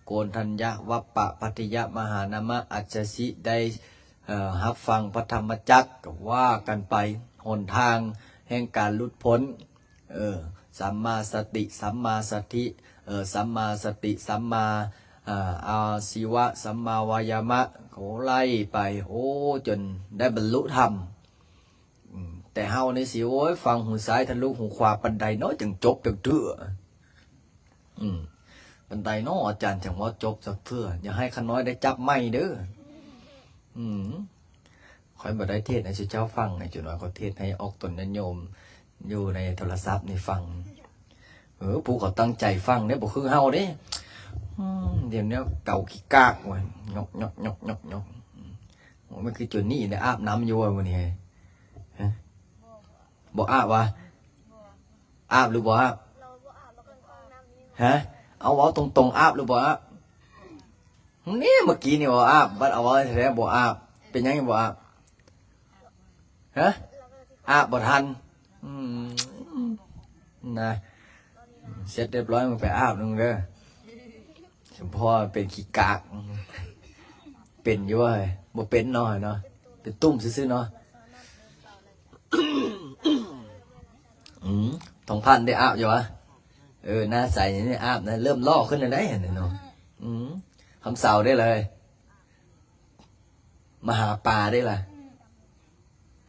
ໂກນທັນຍະ ວັບປະ ພັດທິຍະ ມະຫານາມະ ອັດສະສິ ໄດ້ ເອີ ຮັບຟັງພະທຳມະຈັກ ກໍວ່າກັນໄປ ຫົນທາງແຫ່ງການຫຼຸດພົ້ນ. ເອີ ສຳມາສະຕິ ສຳມາສັດຖິ ເອີ ສຳມາສະຕິ ສຳມາ ອາ ອາຊີວະ ສຳມາວາຍາມະ ກໍໄລ່ໄປ ໂອ້ ຈົນໄດ້ບັນລຸທຳ. ອືມ ແຕ່ເຮົານີ້ຊິ ໂອ້ຍ ຟັງຫູຊ້າຍທະລຸຫູຂວາ ປານໃດເນາະ ຈຶ່ງຈົບຈັກເທື່ອ? ອືມ ປານໃດເນາະ ອາຈານ ຈັ່ງເວົ້າຈົບຈັກເທື່ອ? ຢ່າໃຫ້ຂ້ານ້ອຍໄດ້ຈັບໄມເດີ້. ອືມ ຂ້ອຍບໍ່ໄດ້ເທດໃຫ້ເຈົ້າຟັງ ໃຫ້ຈຸນ້ອຍ ຂ້ອຍເທດໃຫ້ອອກຕົນຍາດໂຍມຢູ່ໃນໂທລະສັບນີ້ຟັງ. ເອີ ຜູ້ເຂົາຕັ້ງໃຈຟັງເດ້ ບໍ່ຄືເຮົາເດ້. ອືມ ດຽວນີ້ເກົາຂີ້ກາກ ໂອ້ຍ ຍົກໆໆໆ ອືມ ໂອ້ ມັນຄືຈົນນີ້ໄດ້ອາບນ້ຳຢູ່ບໍ່ມື້ນີ້? ຮະ ບໍ່ອາບຫວາ? ອາບຫຼືບໍ່ອາບ? ຮະ ເອົາ ເວົ້າຕົງໆ ອາບຫຼືບໍ່ອາບ? ນີ້ ເມື່ອກີ້ນີ້ວ່າອາບ ບັດເອົາເວົ້າແທ້ໆ ບໍ່ອາບ. ເປັນຫຍັງບໍ່ອາບ? ຮະ ອາບບໍ່ທັນ. ອືມ ນະ ເສັດຮຽບຮ້ອຍ ມຶງໄປອາບໜຶ່ງເດີ້. ສຳພໍເປັນຂີ້ກາກ ເປັນຢູ່ເວີ້ຍ. ບໍ່ເປັນເນາະ ເນາະ ເປັນຕຸ່ມຊື່ໆເນາະ. ອືມ ທອງພັນໄດ້ອາບຢູ່ຫວາ? ເອີ ໜ້າໃສນີ້ອາບນະ ເລີ່ມຫຼໍ່ຂຶ້ນແລ້ວໄດ໋ຫັ້ນເນາະ. ອືມ ຄຳເຊົາໄດ້ເລີຍ ມາຫາປາໄດ້ລະ?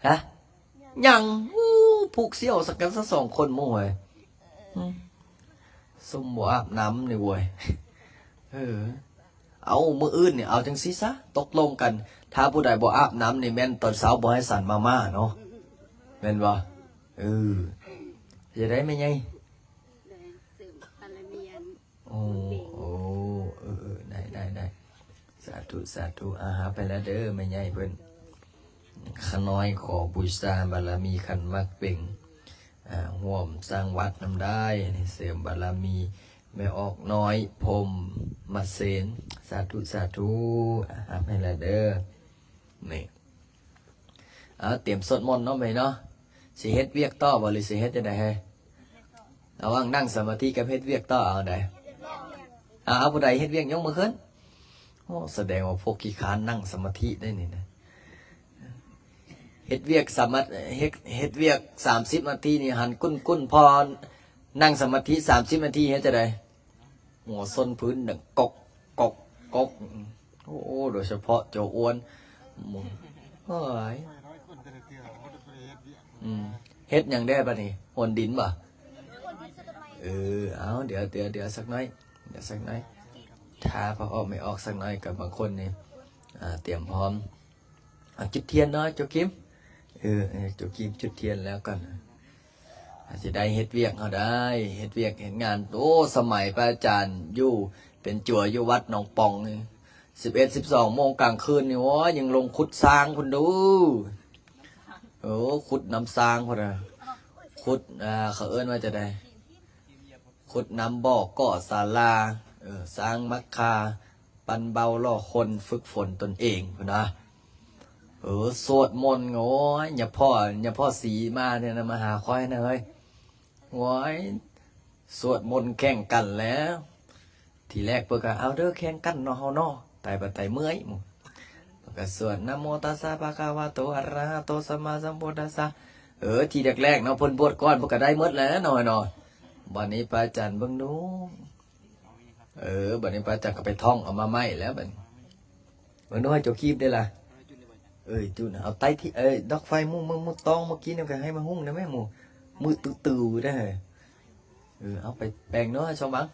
ຮະ ຍັງ. ໂອ້ ຜູກສ່ຽວສັກກັນຊະສອງຄົນໝູ່ເອີຍ. ອືມ ຊຸມບໍ່ອາບນ້ຳນີ້ເວີຍ. ເອີ ເອົາ ມື້ອື່ນນີ້ເອົາຈັ່ງຊີ້ຊະ ຕົກລົງກັນ ຖ້າຜູ້ໃດບໍ່ອາບນ້ຳນີ້ ແມ່ນຕອນເຊົ້າບໍ່ໃຫ້ສັນມາມ່າເນາະ ແມ່ນບໍ່? ເອີ ຈະໄດ້ແມ່ໃຫຍ່. ໂອ້ ໂອ້ ທຸ ສາທຸ. ອາ ຮັບໃຫ້ແລ້ວເດີ ແມ່ໃຫຍ່ເພິ່ນ. ຂ້ານ້ອຍຂໍບູຊາບາລະມີຂັນໝາກເປັງ ອາ ຮ່ວມສ້າງວັດນຳໄດ້ ໃຫ້ເສີມບາລະມີແມ່ອອກນ້ອຍ ພົມມະເຊນ. ສາທຸ ສາທຸ. ອາ ຮັບໃຫ້ແລ້ວເດີ ນີ້. ເອົາ ຕຽມສວດມົນເນາະ ບາດນີ້ເນາະ. ຊິເຮັດວຽກຕໍ່ບໍ່ ຫຼືຊິເຮັດຈັ່ງໃດເຮີ້ຍ? ລະຫວ່າງນັ່ງສະມາທິກັບເຮັດວຽກຕໍ່ ເອົາໃດ? ເອົາ ຜູ້ໃດເຮັດວຽກຍົກມືຂຶ້ນ. ໂອ້ ສະແດງວ່າພວກຂີ້ຄ້ານນັ່ງສະມາທິໄດ໋ນີ້ນະ. ເຮັດວຽກສາມາດ ເຮັດ ເຮັດວຽກສາມສິບນາທີນີ້ ຫັນກຸ້ນໆ ພໍນັ່ງສະມາທິສາມສິບນາທີ ເຮັດຈັ່ງໃດ? ຫົວຊົນພື້ນດັງກົກ ກົກ ກົກ. ໂອ້ ໂດຍສະເພາະໂຈອ້ວນ. ໂອ້ຍ ອືມ ເຮັດຫຍັງແດ່ບາດນີ້? ໂຫນດິນບໍ່? ເອີ ເອົາ ດຽວ ດຽວ ດຽວສັກໜ້ອຍ ດຽວສັກໜ້ອຍ ຖ້າພໍອອກໄມ່ອອກສັກໜ້ອຍ. ກັບບາງຄົນນີ້ ອາ ຕຽມພ້ອມ. ອາ ຈຸດທຽນເນາະ ໂຈກິມ. ເອີ ເອີ ໂຈກິມຈຸດທຽນແລ້ວກ່ອນ ອາ ຊິໄດ້ເຮັດວຽກເຮົາໄດ້ ເຮັດວຽກເຮັດງານ. ໂອ້ ສະໄໝພະອາຈານຢູ່ເປັນຈົວຢູ່ວັດໜອງປ່ອງນີ້ ສິບເອັດ ສິບສອງໂມງກາງຄືນນີ້ ໂອ້ຍ ຍັງລົງຂຸດຊາງພຸ້ນດູ. ໂອ້ ຂຸດນຳຊາງພຸ້ນນະ ຂຸດ ອາ ເຂົາເອີ້ນວ່າຈັ່ງໃດ? ຂຸດນຳບໍ່ ກໍ່ສາລາ ເອີ ສ້າງຫຼັງຄາ ປັ້ນເບົາ ຫຼໍ່ຄົນ ຝຶກຝົນຕົນເອງພຸ້ນນະ. ເອີ ສວດມົນ. ໂອ້ຍ ຍາພໍ່ ຍາພໍ່ສີມາເທື່ອນະ ມາຫາຂ້ອຍນະເຮີ້ຍ. ໂອ້ຍ ສວດມົນແຂ່ງກັນແລ້ວ. ທີແລກເພິ່ນກໍ ເອົາເດີ ແຂ່ງກັນເນາະ ເຮົາເນາະ ໄຕປະໄຕເມື່ອຍ. ເພິ່ນກໍສວດ ນະໂມຕັດສະ ພະຄະວະໂຕ ອະລະຫະໂຕ ສຳມາສຳພຸດທັດສະ. ເອີ ທີແລກໆເນາະ ເພິ່ນບວດກ່ອນ ເພິ່ນກໍໄດ້ໝົດແລ້ວເນາະ ເນາະ. ບັດນີ້ພະອາຈານເບິ່ງດູ ເອີ ບັດນີ້ພະອາຈານກໍໄປທ່ອງເອົາມາໃໝ່ແລ້ວບັດນີ້. ເບິ່ງດູໃຫ້ໂຈຄີບໄດ້ລະ. ເອີຍ ຈຸນ ເອົາໄຕ້ທີ່ ເອີຍ ດອກໄຟໝູ່ ໝູ່ ໝູ່ຕ້ອງເມື່ອກີ້ນີ້ ກໍໃຫ້ມາຫຸ້ງໄດ້ແມ່ໝູ່ ມືດຕື້ໆໄດ້. ເອີ ເອົາໄປແປງເນາະ ສົມຫວັງ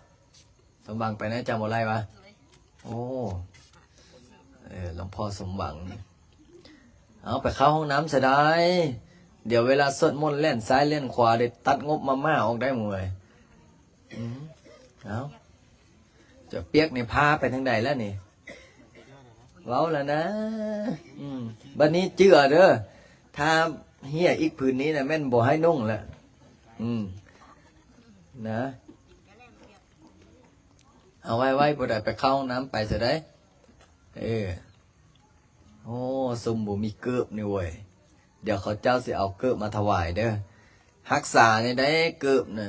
ສົມຫວັງໄປນະ ຈຳບໍ່ໄດ້ວະ. ໂອ້ ເອີ ຫຼວງພໍ່ສົມຫວັງ ເອົາໄປເຂົ້າຫ້ອງນ້ຳຊະໄດ້. ດຽວເວລາສວດມົນແລ່ນຊ້າຍແລ່ນຂວາ ໄດ້ຕັດງົບມາມ່າອອກໄດ້ໝູ່ເອີຍ. ອືມ ເອົາ ຈະປຽກນີ້ພາໄປທາງໃດແລ້ວນີ້? ເວົ້າແລ້ວນະ. ອືມ ບັດນີ້ຈື່ເດີ ຖ້າເຫຍອີກຜືນນີ້ນະ ແມ່ນບໍ່ໃຫ້ນຸ່ງແລ້ວ. ອືມ ນະ ເອົາໄວ້ໆ ຜູ້ໃດໄປເຂົ້າຫ້ອງນ້ຳໄປຊະໄດ໋. ເອີ ໂອ້ ຊຸມບໍ່ມີເກີບນີ້ເວີຍ. ດຽວເຂົາເຈົ້າຊິເອົາເກີບມາຖວາຍເດີ. ຮັກສາແດ່ໄດ໋ເກີບນະ.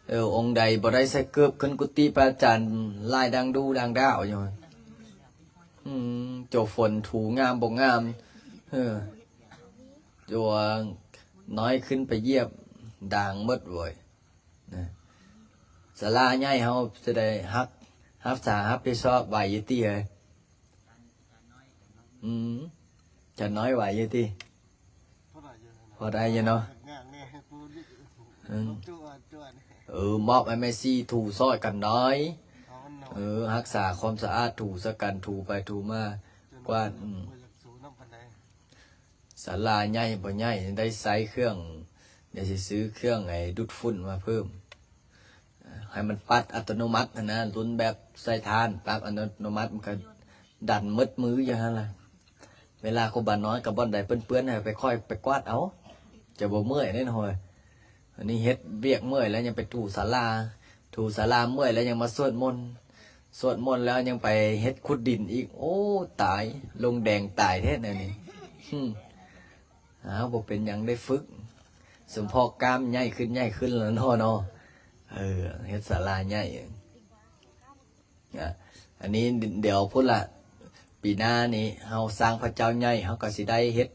ເອີ ອົງໃດບໍ່ໄດ້ໃສ່ເກີບ ຂຶ້ນກຸຕິພະອາຈານລາຍດັ່ງດູ່ດັ່ງດ້າວຢູ່. ອືມ ໂຈຝົນຖູງາມບໍ່ງາມ. ເອີ ໂຈນ້ອຍຂຶ້ນໄປຢຽບດ່າງໝົດເວີຍ. ນະ ສາລາໃຫຍ່ເຮົາຈະໄດ້ຮັກ ຮັກສາຮັບຜິດຊອບໄຫວຢູ່ຕິເອີຍ? ອືມ ຈານນ້ອຍໄຫວຢູ່ຕິ? ພໍໄດ້ຢູ່ເນາະ. ອືມ ເອີ ມອບໃຫ້ແມ່ຊີຖູຊ່ອຍກັນໜ້ອຍ. ເອີ ຮັກສາຄວາມສະອາດ ຖູຊ່ອຍກັນ ຖູໄປຖູມາ ກວາດ. ອືມ ສາລາໃຫຍ່ບໍ່ໃຫຍ່ ໄດ້ໃຊ້ເຄື່ອງ ດຽວຊິຊື້ເຄື່ອງໄອ້ດູດຝຸ່ນມາເພີ່ມ ໃຫ້ມັນປັດອັດຕະໂນມັດຫັ້ນນະ. ລຸ້ນແບບໃສ່ຖ່ານປັດອັດຕະໂນມັດ ມັນກໍດັນໝົດມືຢູ່ຫັ້ນລະ. ເວລາຄູບານ້ອຍກັບບ່ອນໃດເປື້ອນໆ ໃຫ້ໄປຄ່ອຍໄປກວາດເອົາ ຈະບໍ່ເມື່ອຍເດ້ເນາະ. ອັນນີ້ເຮັດວຽກເມື່ອຍແລ້ວຍັງໄປຖູສາລາ ຖູສາລາເມື່ອຍແລ້ວຍັງມາສວດມົນ ສວດມົນແລ້ວຍັງໄປເຮັດຂຸດດິນອີກ. ໂອ້ ຕາຍ ລົງແດງຕາຍແທ້ແນວນີ້. ຫື ອ້າວ ບໍ່ເປັນຫຍັງ ໄດ້ຝຶກ ສົມພໍກ້າມໃຫຍ່ຂຶ້ນ ໃຫຍ່ຂຶ້ນແລ້ວເນາະ ເນາະ. ເອີ ເຮັດສາລາໃຫຍ່. ອາ ອັນນີ້ດ- ດຽວພຸ້ນລະ ປີໜ້ານີ້ເຮົາສ້າງພະເຈົ້າໃຫຍ່ ເຮົາກໍຊິໄດ້ເຮັດ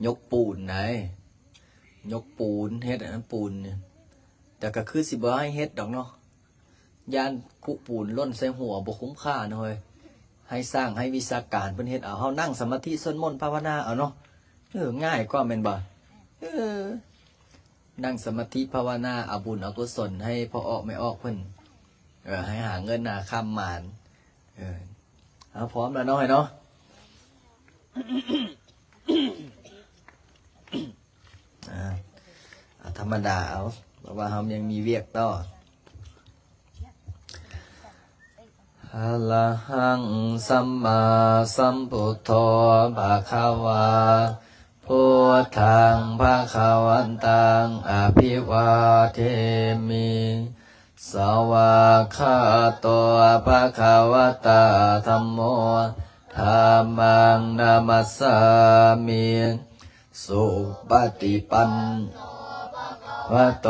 ຍົກປູນໄດ໋ ຍົກປູນ ເຮັດອັນນັ້ນປູນນີ້. ແຕ່ກໍຄືຊິບໍ່ໃຫ້ເຮັດດອກເນາະ ຢ້ານຄຸປູນຫຼົ່ນໃສ່ຫົວ ບໍ່ຄຸ້ມຄ່າເນາະເອີຍ. ໃຫ້ຊ່າງ ໃຫ້ວິຊາການເພິ່ນເຮັດເອົາ ເຮົານັ່ງສະມາທິ ສວດມົນ ພາວະນາເອົາເນາະ. ເອີ ງ່າຍກວ່າແມ່ນບໍ່? ເອີ ນັ່ງສະມາທິພາວະນາ ເອົາບຸນເອົາກຸສົນໃຫ້ພໍ່ອອກແມ່ອອກເພິ່ນ ເອີ ໃຫ້ຫາເງິນຫາຄຳໝານ. ເອີ ເອົາ ພ້ອມແລ້ວເນາະ ເນາະ. ອາ ເອົາທຳມະດາເອົາ ເພາະວ່າເຮົາຍັງມີວຽກຕໍ່. ອະລະຫັງ ສຳມາສຳພຸດໂທ ພະຄະວາ ພຸດທັງ ພະຄະວັນຕັງ ອະພິວາເທມິ ສະວາກຂາໂຕ ພະຄະວະຕາ ທຳໂມ ທຳມັງ ນະມັດສາມິ ສຸປະຕິປັນ ພະວະໂຕ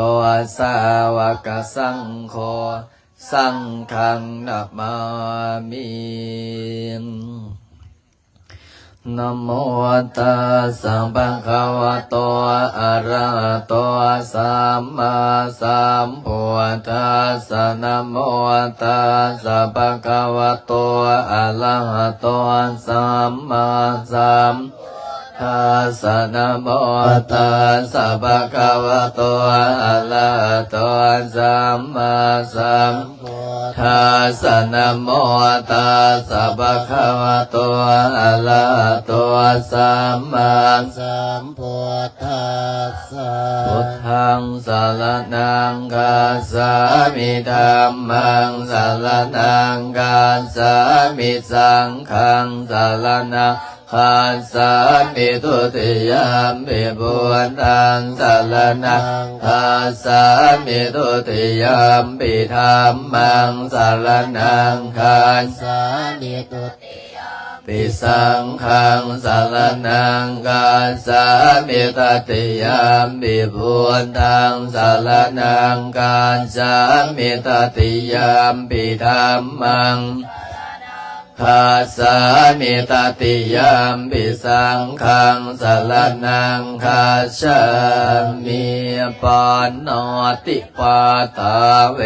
ສາວະກະສັງໂຄ ສັງຄັງ ນະມາມິ ນະໂມຕັດສະ ພະຄະວະໂຕ ອະລະຫະໂຕ ສຳມາສຳພຸດທັດສະ ນະໂມຕັດສະ ພະຄະວະໂຕ ອະລະຫະໂຕ ສຳມາສຳ ທັດສະ ນະໂມຕັດສະ ພະຄະວະໂຕ ອະລະຫະໂຕ ສຳມາສຳພຸດທັດສະ ນະໂມຕັດສະ ພະຄະວະໂຕ ອະລະຫະໂຕ ສຳມາສຳພຸດທັດສະ ພຸດທັງສະລະນັງຄັດສາມິ ທຳມັງສະລະນັງຄັດສາມິ ສັງຄັງສະລະນັງ ຄັດສາມິ ທຸຕິຍຳປິ ພຸດທັງສະລະນັງຄັດສາມິ ທຸຕິຍຳປິ ທຳມັງສະລະນັງຄັດສາມິ ທຸຕິຍຳປິ ສັງຄັງສະລະນັງຄັດສາມິ ຕະຕິຍຳປິ ພຸດທັງສະລະນັງຄັດສາມິ ຕະຕິຍຳປິ ທຳມັງ ຄັດສາມິ ຕະຕິຍຳປິ ສັງຄັງສະລະນັງຄັດສາມິ ປານາຕິປາຕາ ເວ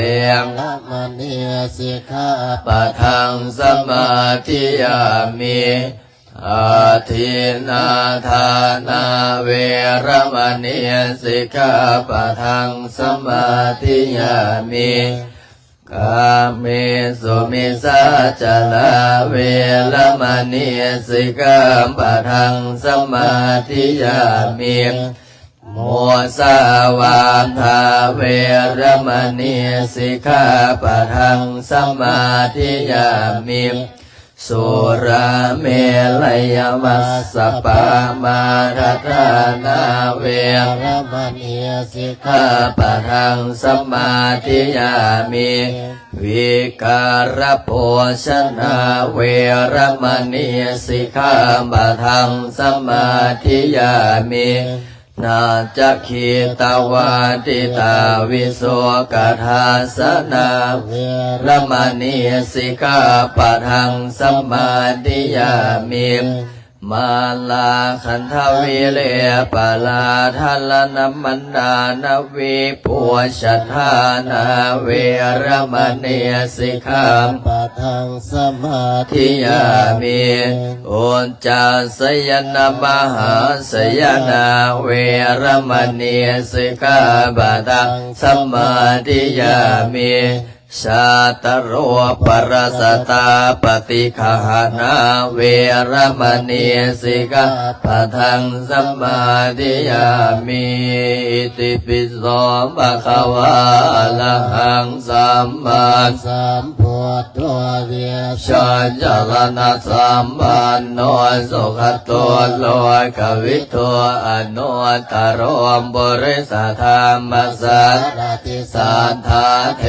ລະມະນີ ສິກຂາປະທັງ ສະມາທິຍາມິ ອາທິນນາທານາ ເວລະມະນີ ສິກຂາປະທັງ ສະມາທິຍາມິ ກາເມສຸມິດສາຈາລາ ເວລະມະນີ ສິກຂາປະທັງ ສະມາທິຍາມິ ມຸສາວາທາ ເວລະມະນີ ສິກຂາປະທັງ ສະມາທິຍາມິ ສຸລາເມລະຍະມັດສະປາມາທະຖານາ ເວລະມະນີ ສິກຂາປະທັງ ສະມາທິຍາມິ ວິກາລະໂພຊະນາ ເວລະມະນີ ສິກຂາປະທັງ ສະມາທິຍາມິ ນາຈັກຂິຕະວາທິຕາ ວິສຸກຂະທັດສະນາ ເວລະມະນີ ສິກຂາປະທັງ ສະມາທິຍາມິ ມາລາຄັນທະວິເລປະລາທະລະນະມະນານະວິປຸດສະທານາ ເວລະມະນີ ສິກຂາປະທັງ ສະມາທິຍາມິ ອຸດຈັດສະຍະນະມະຫາສະຍະນາ ເວລະມະນີ ສິກຂາປະທັງ ສະມາທິຍາມິ ຊາຕະໂລປະລາສະຕາປະຕິກະຫານາ ເວລະມະນີ ສິກຂາປະທັງ ສະມາທິຍາມິ ອິຕິປິໂສ ພະຄະວາ ອະລະຫັງ ສຳມາສຳພຸດໂທ ວິຊາຈະລະນະສຳປັນໂນ ສຸກຂະໂຕ ໂລກະວິທູ ອະນຸດຕະໂຣ ປຸລິສະທຳມະສາລະ ຕິ ສັດຖາເທ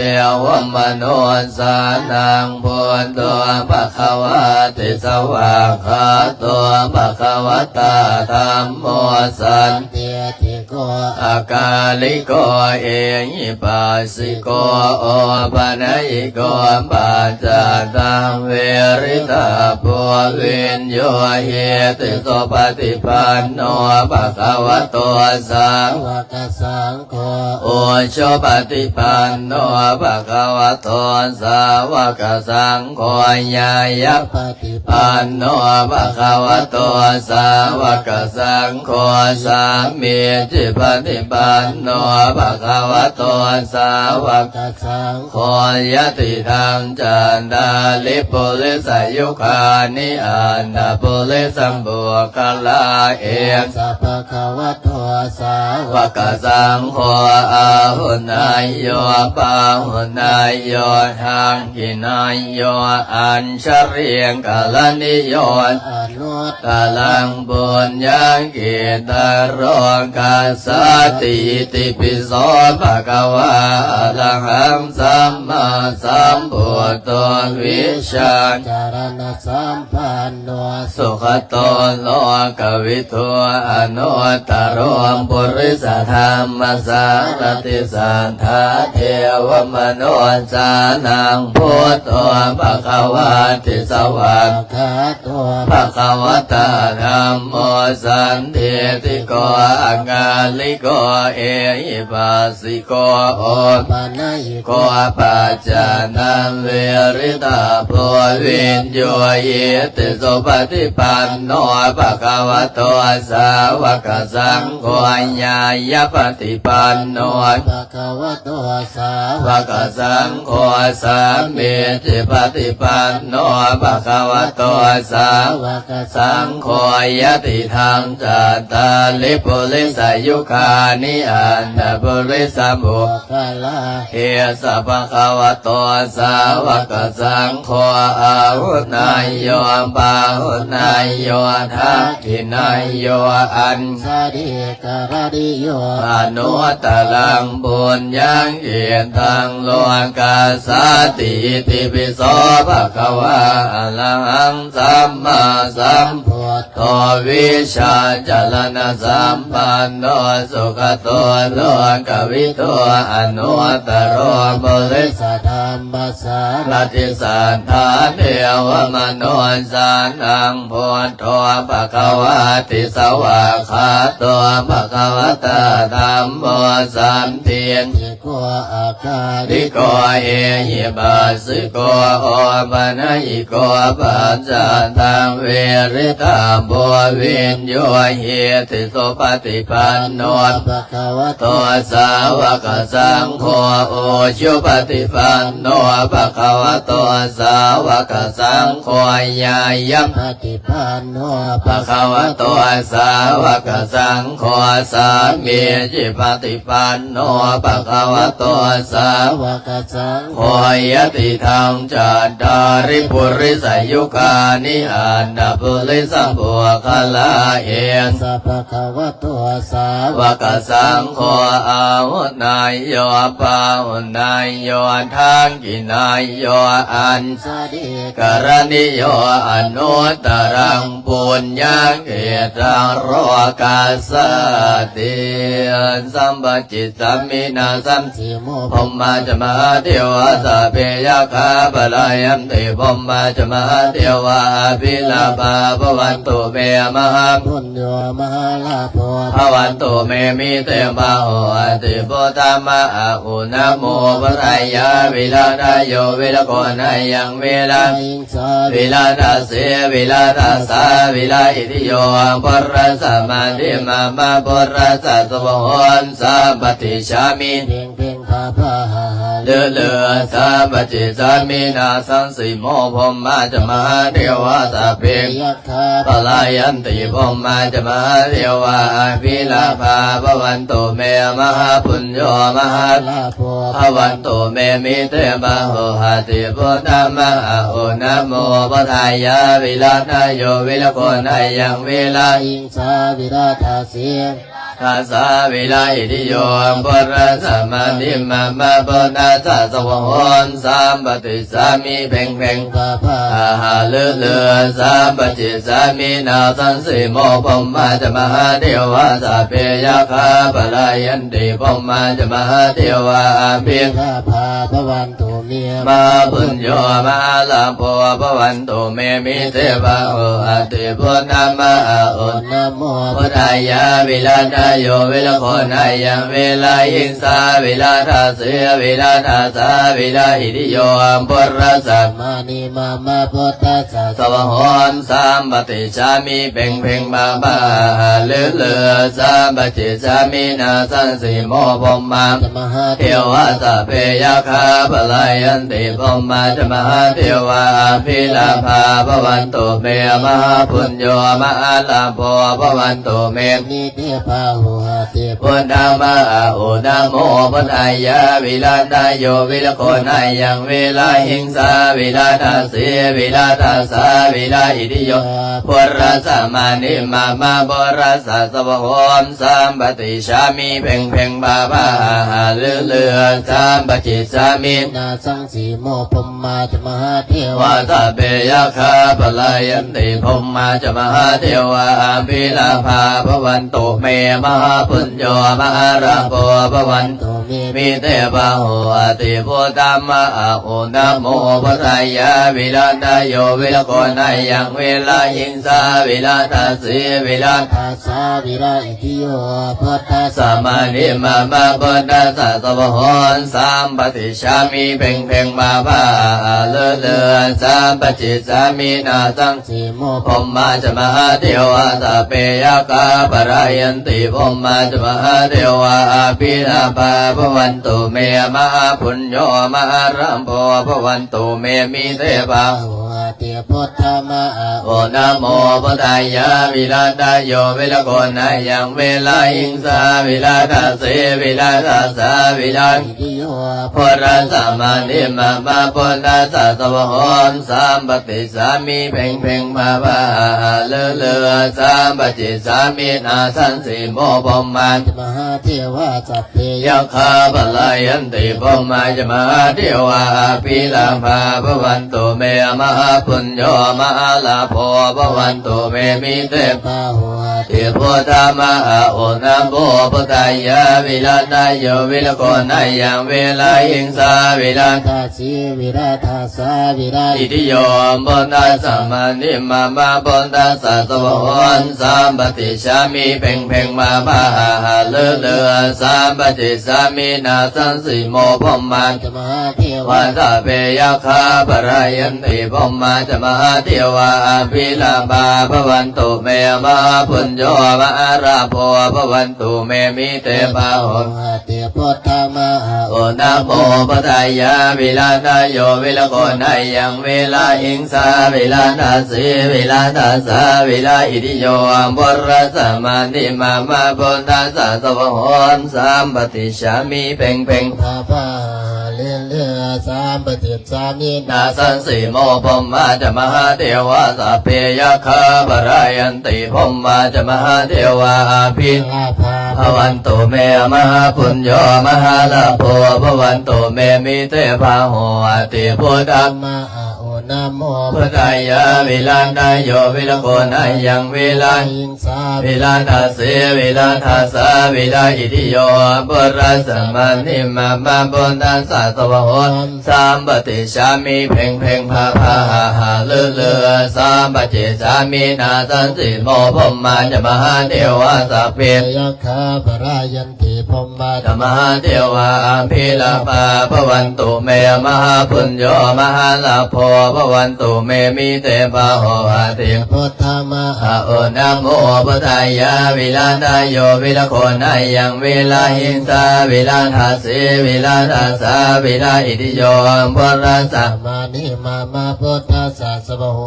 ວະມະນຸດສານັງ ພຸດໂທ ພະຄະວາຕິ ສະຫວາກຂາໂຕ ພະຄະວະຕາ ທຳໂມ ສັນທິດຖິໂກ ອະກາລິໂກ ເອຫິປັດສິໂກ ໂອປະນະຍິໂກ ປັດຈັດຕັງ ເວລິຕາໂພ ວິນໂຍ ຫິຕິ ສຸປະຕິປັນໂນ ພະຄະວະໂຕ ສາວະກະສັງ ໂຄ ອຸຈຸປະຕິປັນໂນ ພະຄະວະໂຕ ສາວະກະສັງໂຄ ຍາຍະປະຕິປັນໂນ ພະຄະວະໂຕ ສາວະກະສັງໂຄ ສາມີຈິປະຕິປັນໂນ ພະຄະວະໂຕ ສາວະກະສັງໂຄ ຍະຕິທັງ ຈັດຕາລິ ປຸລິສະຍຸຄານິ ອັດຖະປຸລິສະບຸກຄະລາ ເອສະ ພະຄະວະໂຕ ສາວະກະສັງໂຄ ອາຫຸເນຍໂຍ ປາຫຸເນ ໂຍທັກຂິນາຍໂຍອັນຊະລີກະລະນີໂຍອະນຸດຕະລັງປຸນຍັງກິດຕະໂລກັດສາຕິ ອິຕິປິໂສພະຄະວາ ອະລະຫັງສຳມາສຳພຸດໂທ ວິຊາຈາລະນະສຳປັນໂນ ສຸຄະໂຕໂລກະວິທູ ອະນຸດຕະໂລ ປຸລິສະທຳມະສາລະຕິ ສັດຖາເທວະມະນຸດສານັງ ພຸດໂທພະຄະວາຕິ ສະຫວາກຂາໂຕພະຄະວະຕາ ທຳໂມສັນທິດຖິໂກ ອາກາລິໂກ ເອຫິປັດສິໂກ ໂອປະນະຍິໂກ ປັດຈານະວິລິຕາໂພ ວິນໂຍຫິຕິ ສຸປະຕິປັນໂນ ພະຄະວະໂຕ ສາວະກະສັງໂຄ ຍາຍະປະຕິປັນໂນ ພະຄະວະໂຕ ສາວະກະສັງໂຄ ສາມີຈິປະຕິປັນໂນ ພະຄະວະໂຕ ສາວະກະສັງໂຄ ຍະຕິທັງ ຈັດຕາລິ ປຸລິສະຍຸຄານິ ອັດຖະປຸລິສະບຸກຄະລາ ເອສະ ພະຄະວະໂຕ ສາວະກະສັງໂຄ ອາຫຸນາຍໂຍ ປາຫຸນາຍໂຍ ທັກຂິນາຍໂຍ ອັນຊະດີກະລະນີໂຍ ອະນຸດຕະລັງປຸນຍັງກິດຕັງໂລກັດສາຕິ ອິຕິປິໂສ ພະຄະວາ ອະລະຫັງ ສຳມາສຳພຸດໂທ ວິຊາຈາລະນະສຳປັນໂນ ສຸຄະໂຕໂລກະວິທູ ອະນຸດຕະໂລ ປຸລິສະທຳມະສາລະຕິ ສັດຖາເທວະມະນຸດສານັງ ພຸດໂທ ພະຄະວາຕິ ສະຫວາກຂາໂຕ ພະຄະວະຕາ ທຳໂມ ສັນທິດ ໂກ ອາກາລິໂກ ເອຫິປັດສິໂກ ໂອປະນະຍິໂກ ປັດຈານະວິລິຕາໂພ ວິນໂຍຫິຕິ ສຸປະຕິປັນໂນ ພະຄະວະໂຕ ສາວະກະສັງໂຄ ອຸຈຸປະຕິປັນໂນ ພະຄະວະໂຕ ສາວະກະສັງໂຄ ຍາຍະປະຕິປັນໂນ ພະຄະວະໂຕ ສາວະກະສັງໂຄ ສາມີຈິປະຕິ ປັນໂນ ພະຄະວະໂຕ ສາວະກະສັງໂຄ ຍະຕິທັງ ຈັດຕາລິ ປຸລິສະຍຸຄານິ ອັດຖະປຸລິສະບຸກຄະລາ ເອສະ ພະຄະວະໂຕ ສາວະກະສັງໂຄ ອາຫຸນາຍໂຍ ປາຫຸນາຍໂຍ ທັກຂິນາຍໂຍ ອັນຊະດີກະລະນີໂຍ ອະນຸດຕະລັງ ປຸນຍັງກິດຕະໂລກັດສາຕິ ສຳປະຈິດສາມິນາສັງສີໂມ ພົມມາຈະມະຫາເທວາ ສັບເພຍັກຂາ ປະລາຍັນຕິ ພົມມາຈະມະຫາເທວາ ອະພິລາພາ ພະວັນຕຸເມ ມະຫາປຸນໂຍ ມະຫາລາໂພ ພະວັນຕຸເມ ມິເຕພາໂຫ ອະຕິພຸດທາມະ ອະຫຸນະໂມ ພຸດທາຍາ ວິລາທາໂຍ ວິລະໂຄນາຍັງ ວິລາ ສາວິລາທັດເສ ວິລາທັດສາ ວິລາອິດທິໂຍ ພຸດທັດສະມາທິມາມະ ພຸດທັດສະ ສະວະໂຫນ ສາປະຕິສາມິ ເພັງເພັງພາພາຫາຫາລືລື ສາປະຈິດສາມິນາສັງສີໂມ ພົມມາຈະມະຫາເທວາ ສັບເພຍັກຂາ ປະລາຍັນຕິ ພົມມາຈະມະຫາເທວາ ອະພິລາພາ ພະວັນຕຸເມ ມະຫາປຸນໂຍ ມະຫາລາ ພະວັນຕຸເມ ມິເຕພາໂຫ ອະຕິພຸດທາມະ ອະຫຸນະໂມ ພຸດທາຍາ ວິລາທາໂຍ ວິລະໂຄນາຍັງ ວິລາ ສາວິລາທັດເສ ທັດສາ ວິລາອິດທິໂຍ ພຸດທັດສະມາທິມາມະ ພຸດທັດສະ ສະວະໂຫນ ສາປະຕິສາມິ ເພັງເພັງພາພາຫາຫາລືລື ສາປະຈິດສາມິນາສັງສີໂມ ພົມມາຈະມະຫາເທວາ ສັບເພຍັກຂາ ປະລາຍັນຕິ ພົມມາຈະມະຫາເທວາ ອະພິ ພາພາພະວັນ ຕຸເມ ມະຫາປຸນໂຍ ມະຫາລາໂພ ພະວັນຕຸເມ ມິເຕພາໂຫ ອະຕິພຸດທາມະ ອະຫຸນະໂມ ພຸດທາຍາ ວິລາທາໂຍ ວິລະໂຄນາຍັງ ວິລາຫິງສາ ວິລາທັດເສ ວິລາທັດສາ ວິລາອິດທິໂຍ ພຸດທັດສະມານິມາມະ ພຸດທັດສະ ສະວະໂຫນ ສາປະຕິສາມິ ເພັງເພັງພາພາຫາຫາລືລື ສາປະຈິດສາມິນາສັງສີໂມ ພົມມາຈະມະຫາເທວາ ສັບເພຍັກຂາ ປະລາຍັນຕິ ພົມມາຈະມະຫາເທວາ ອະພິລາພາ ພະວັນຕຸເມ ມະຫາປຸນໂຍ ມະຫາລາໂພ ພະວັນຕຸເມ ນິເຕພາ ໂຫຕິ ພຸດທະມາ ໂອ ນະໂມ ພຸດທາຍະ ວິລັດຕະໂຍ ວິລະໂກນາຍັງ ວິລະຫິງສາ ວິລະທັດສີ ວິລະທັດສາ ວິລະອິດທິໂຍ ພຸດທະສະມານິ ມາມະ ພຸດທະສະ ສະວະໂຫ ສຳປະຕິສາມິ ເພັງເພັງ ພາພາ ຫາຫາລືລື ສຳປະຈິດສາມິ ນາສັງ ສີໂມ ພົມມາຈະມະຫາເທວາ ສັບເພ ຍັກຂາ ປະລາຍັນຕິ ພົມມາຈະມະຫາເທວາ ອະພິລາພາ ພະວັນຕຸ ເມ ມະຫາປຸນໂຍ ມະຫາລາໂພ ພະວັນຕຸ ເມ ມິເຕພາໂຫ ອະຕິ ພຸດທະມາ ໂອ ນະໂມ ພຸດທາຍະ ວິລັດຕະໂຍ ວິລະໂກນາຍັງ ວິລະຫິງສາ ວິລະທັດສີ ວິລະທັດສາ ວິລະອິດທິໂຍ ພຸດທະສະມານິ ມາມະ ພຸດທະສະ ສະວະໂຫ ສຳປະຕິສາມິ ເພັງເພັງ ພາພາ ຫາຫາລືລື ສຳປະຈິດສາມິ ນາສັງ ສີໂມ ພົມມາຈະມະຫາເທວາ ສັບເພ ຍັກຂາ ປະລາຍັນຕິ ພົມມາຈະມະຫາເທວາ ອະພິລາພາ ພະວັນຕຸ ເມ ມະຫາປຸນໂຍ ມະຫາລາໂພ ພະວັນຕຸ ເມ ມິເຕພາໂຫ ອະຕິ ພຸດທະມາ ໂອ ນະໂມ ພຸດທາຍະ ວິລັດຕະໂຍ ວິລະໂກນາຍັງ ວິລະຫິງສາ ວິລະທັດສີ ວິລະທັດສາ ວິລະ ຕິໂຍ ພຸດທະສະມານິ ມາມະ ພຸດທະສະ ສະວະໂຫ ສຳປະຕິສາມິ ເພັງເພັງ ພາພາ ຫາຫາລືລື ສຳປະຈິດສາມິ ນາສັງ ສີໂມ ພົມມາຈະມະຫາເທວາ ສັບເພ ຍັກຂາ ປະລາຍັນຕິ ພົມມາຈະມະຫາເທວາ ອະພິລາພາ ພະວັນຕຸ ເມ ມະຫາປຸນໂຍ ມະຫາລາໂພ ພະວັນຕຸ ເມ ມິເຕພາໂຫ ອະຕິ ພຸດທະມາ ໂອ ນະໂມ ພຸດທາຍະ ວິລັດຕະໂຍ ວິລະໂກນາຍັງ ວິລະຫິງສາ ວິລະທັດສີ ວິລະທັດສາ ວິລະອິດທິໂຍ ພຸດທະສະມານິ ມາມະ ພຸດທະສະ ສະວະໂຫ ສຳປະຕິສາມິ ເພັງເພັງ ພາພາ ຫາຫາລືລື ສຳປະຈິດສາມິ ນາສັງ ສີໂມ ພົມມາຈະມະຫາເທວາ ສັບເພ ຍັກຂາ ປະລາຍັນຕິ ພົມມາຈະມະຫາເທວາ ອະພິລາພາ ພະວັນຕຸ ເມ ມະຫາປຸນໂຍ ມະຫາລາໂພ ພະວັນຕຸ ເມ ມິເຕພາໂຫ ອະຕິ ພຸດທະມາ ໂອ ນະໂມ ພຸດທາຍະ ວິລັດຕະໂຍ ວິລະໂກນາຍັງ ວິລະຫິງສາ ວິລະທັດສີ ວິລະທັດສາ ວິລະອິດທິໂຍ ພຸດທະສະມານິ ມາມະ ພຸດທະສະ ສະວະໂຫ ສຳປະຕິສາມິ ເພັງເພັງ ພາພາ ຫາຫາລືລື ສຳປະຕິສາມິ ນາສັງ ສີໂມ ພົມມາຈະມະຫາເທວາ ສັບເພ ຍັກຂາ ປະລາຍັນຕິ ພົມມາຈະມະຫາເທວາ ອະພິລາພາ ພະວັນຕຸ ເມ ມະຫາປຸນໂຍ ມະຫາລາໂພ ພະວັນຕຸ ເມ ມິເຕພາໂຫ ອະຕິ ພຸດທະມາ ໂອ ນະໂມ ພຸດທາຍະ ວິລັດຕະໂຍ ວິລະໂກນາຍັງ ວິລະຫິງສາ ວິລະທັດສີ ວິລະທັດສາ ວິລະອິດທິໂຍ ພຸດທະສະມານິ ມາມະ ພຸດທະສະ ສະວະໂຫ ສຳປະຕິສາມິ ເພັງເພັງ ພາພາ ຫາຫາລືລື ສຳປະຈິດສາມິ ນາສັງ ສີໂມ ພົມມາຈະມະຫາເທວາ ສັບເພ ຍັກຂາ ປະລາຍັນຕິ ພົມມາຈະມະຫາເທວາ ອະພິລາພາ ພະວັນຕຸ ເມ ມະຫາປຸນໂຍ ມະຫາລາໂພ ພະວັນຕຸ ເມ ມິເຕພາໂຫ ອະຕິ ພຸດທະມາ ໂອ ນະໂມ ພຸດທາຍະ ວິລັດຕະໂຍ ວິລະໂກນາຍັງ ວິລະຫິງສາ ວິລະທັດສີ ວິລະທັດສາ ວິລະອິດທິໂຍ ພຸດທະສະມານິ ມາມະ ພຸດທະສະ ສະວະໂຫ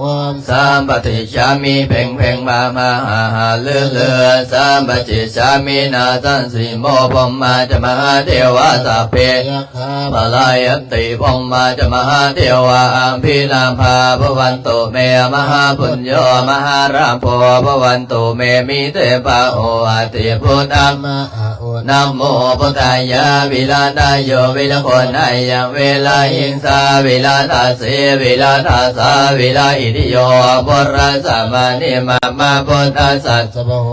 ສຳປະຕິສາມິ ເພັງເພັງ ພາພາ ຫາຫາລືລື ສຳປະຈິດສາມິ ນາສັງ ສີໂມ ພົມມາຈະມະຫາເທວາ ສັບເພ ຍັກຂາ ປະລາຍັນຕິ ພົມມາຈະມະຫາເທວາ ອະພິລາພາ ພະວັນຕຸ ເມ ມະຫາປຸນໂຍ ມະຫາລາໂພ ພະວັນຕຸ ເມ ມິເຕພາໂຫ ອະຕິ ພຸດທະມາ ໂອ ນະໂມ ພຸດທາຍະ ວິລັດຕະໂຍ ວິລະໂກນາຍັງ ວິລະຫິງສາ ວິລະທັດສີ ວິລະທັດສາ ວິລະອິດທິໂຍ ພຸດທະສະມານິ ມາມະ ພຸດທະສະ ສະວະໂຫ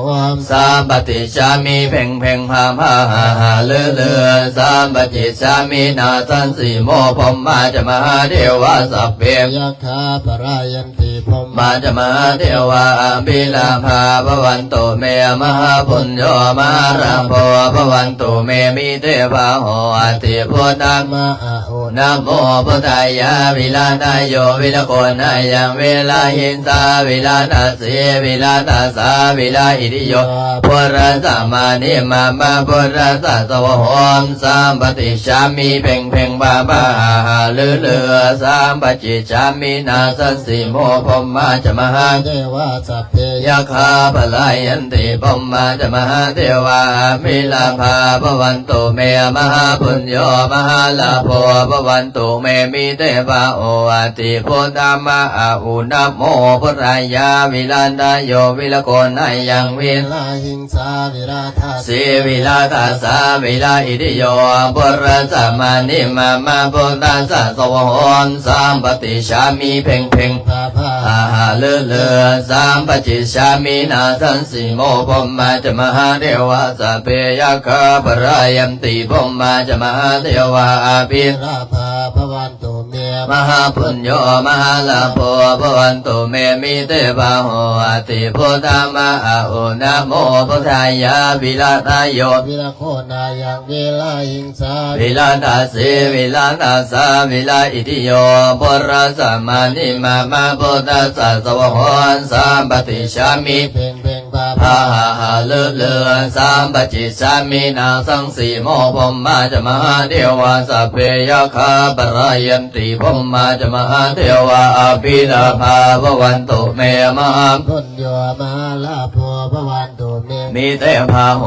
ສຳປະຕິສາມິ ເພັງເພັງ ພາພາ ຫາຫາລືລື ສຳປະຈິດສາມິ ນາສັງ ສີໂມ ພົມມາຈະມະຫາເທວາ ສັບເພ ຍັກຂາ ປະລາຍັນຕິ ພົມມາຈະມະຫາເທວາ ອະພິລາພາ ພະວັນຕຸ ເມ ມະຫາປຸນໂຍ ມະຫາລາໂພ ພະວັນຕຸ ເມ ມິ ເທວາ ໂຫຕິ ພຸດທະ ມະອາ ໂອ ນະໂມ ພຸດທາຍະ ວິລະທະໂຍ ວິລະໂຄນາຍັງ ວິລະຫິງສາ ວິລະທັດສີ ວິລະທັດສາ ວິລະອິດທິໂຍ ພຸດທະສະມານິ ມະມະ ພຸດທະສະ ສະວະໂຫ ສຳປະຕິດສາມິ ເພັງເພັງ ພາພາ ຫາຫາລືລື ສຳປະຈິດສາມິ ນາສັງສີໂມ ພົມມາຈະ ມະຫາ ເທວາ ສັບເພ ຍັກຂາ ພະລາຍັນຕິ ພົມມາຈະ ມະຫາເທວາ ອະພິລາພາ ພະວັນຕຸ ເມ ມະຫາປຸນໂຍ ມະຫາລາໂພ ພະວັນຕຸ ເມ ມິເທວາ ໂຫຕິ ພຸດທະ ມະອາ ໂອ ນະໂມ ພຸດທາຍະ ວິລະທະໂຍ ວິລະໂຄນາຍັງ ວິລະຫິງສາ ວິລະທັດສີ ວິລະທັດສາ ວິລະອິດທິໂຍ ພຸດທະສະມານິ ມະມະ ພຸດທະສະ ສະວະໂຫ ສຳປະຕິດສາມິ ເພັງເພັງ ພາພາ ຫາຫາລືລື ສຳປະຈິດສາມິ ນາສັງສີໂມ ພົມມາຈະ ມະຫາເທວາ ສັບເພ ຍັກຂາ ພະລາຍັນຕິ ພົມມາຈະ ມະຫາເທວາ ອະພິລາພາ ພະວັນຕຸ ເມ ມະຫາປຸນໂຍ ມະຫາລາໂພ ພະວັນຕຸ ເມ ມິເທວາ ໂຫຕິ ພຸດທະ ມະອາ ໂອ ນະໂມ ພຸດທາຍະ ວິລະທະໂຍ ວິລະໂຄນາຍັງ ວິລະຫິງສາ ວິລະທັດສີ ວິລະທັດສາ ວິລະອິດທິໂຍ ພຸດທະສະມານິ ມະມະ ພຸດທະສະ ສະວະໂຫ ສຳປະຕິດສາມິ ເພັງເພັງ ພາພາ ຫາຫາລືລື ສຳປະຈິດສາມິ ນາສັງສີໂມ ພົມມາຈະ ມະຫາເທວາ ສັບເພ ຍັກຂາ ພະລາຍັນຕິ ພົມມາຈະ ມະຫາເທວາ ອະພິລາພາ ພະວັນຕຸ ເມ ມະຫາ ໂຍ ມະຫາລາໂພ ພະວັນຕຸ ເມ ມິເທວາ ໂຫ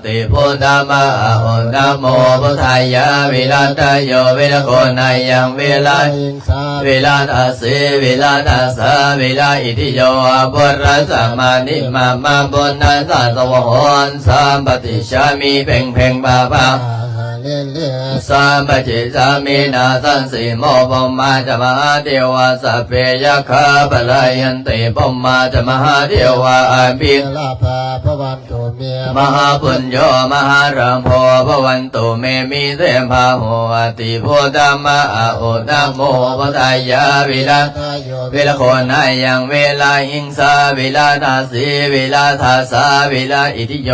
ຕິ ພຸດທະ ມະອາ ໂອ ນະໂມ ພຸດທາຍະ ວິລະທະໂຍ ວິລະໂຄນາຍັງ ວິລະຫິງສາ ວິລະທັດສີ ວິລະທັດສາ ວິລະອິດທິໂຍ ພຸດທະສະມານິ ມະມະ ພຸດທະສະ ສະວະໂຫ ສຳປະຕິດສາມິ ເພັງເພັງ ພາພາ ຫາຫາລືລື ສຳປະຈິດສາມິ ນາສັງສີໂມ ພົມມາຈະ ມະຫາເທວາ ສັບເພ ຍັກຂາ ພະລາຍັນຕິ ພົມມາຈະ ມະຫາເທວາ ອະພິລາພາ ພະວັນຕຸ ເມ ມະຫາປຸນໂຍ ມະຫາລາໂພ ພະວັນຕຸ ເມ ມິເທວາ ໂຫຕິ ພຸດທະ ມະອາ ໂອ ນະໂມ ພຸດທາຍະ ວິລະທະໂຍ ວິລະໂຄນາຍັງ ວິລະຫິງສາ ວິລະທັດສີ ວິລະທັດສາ ວິລະອິດທິໂຍ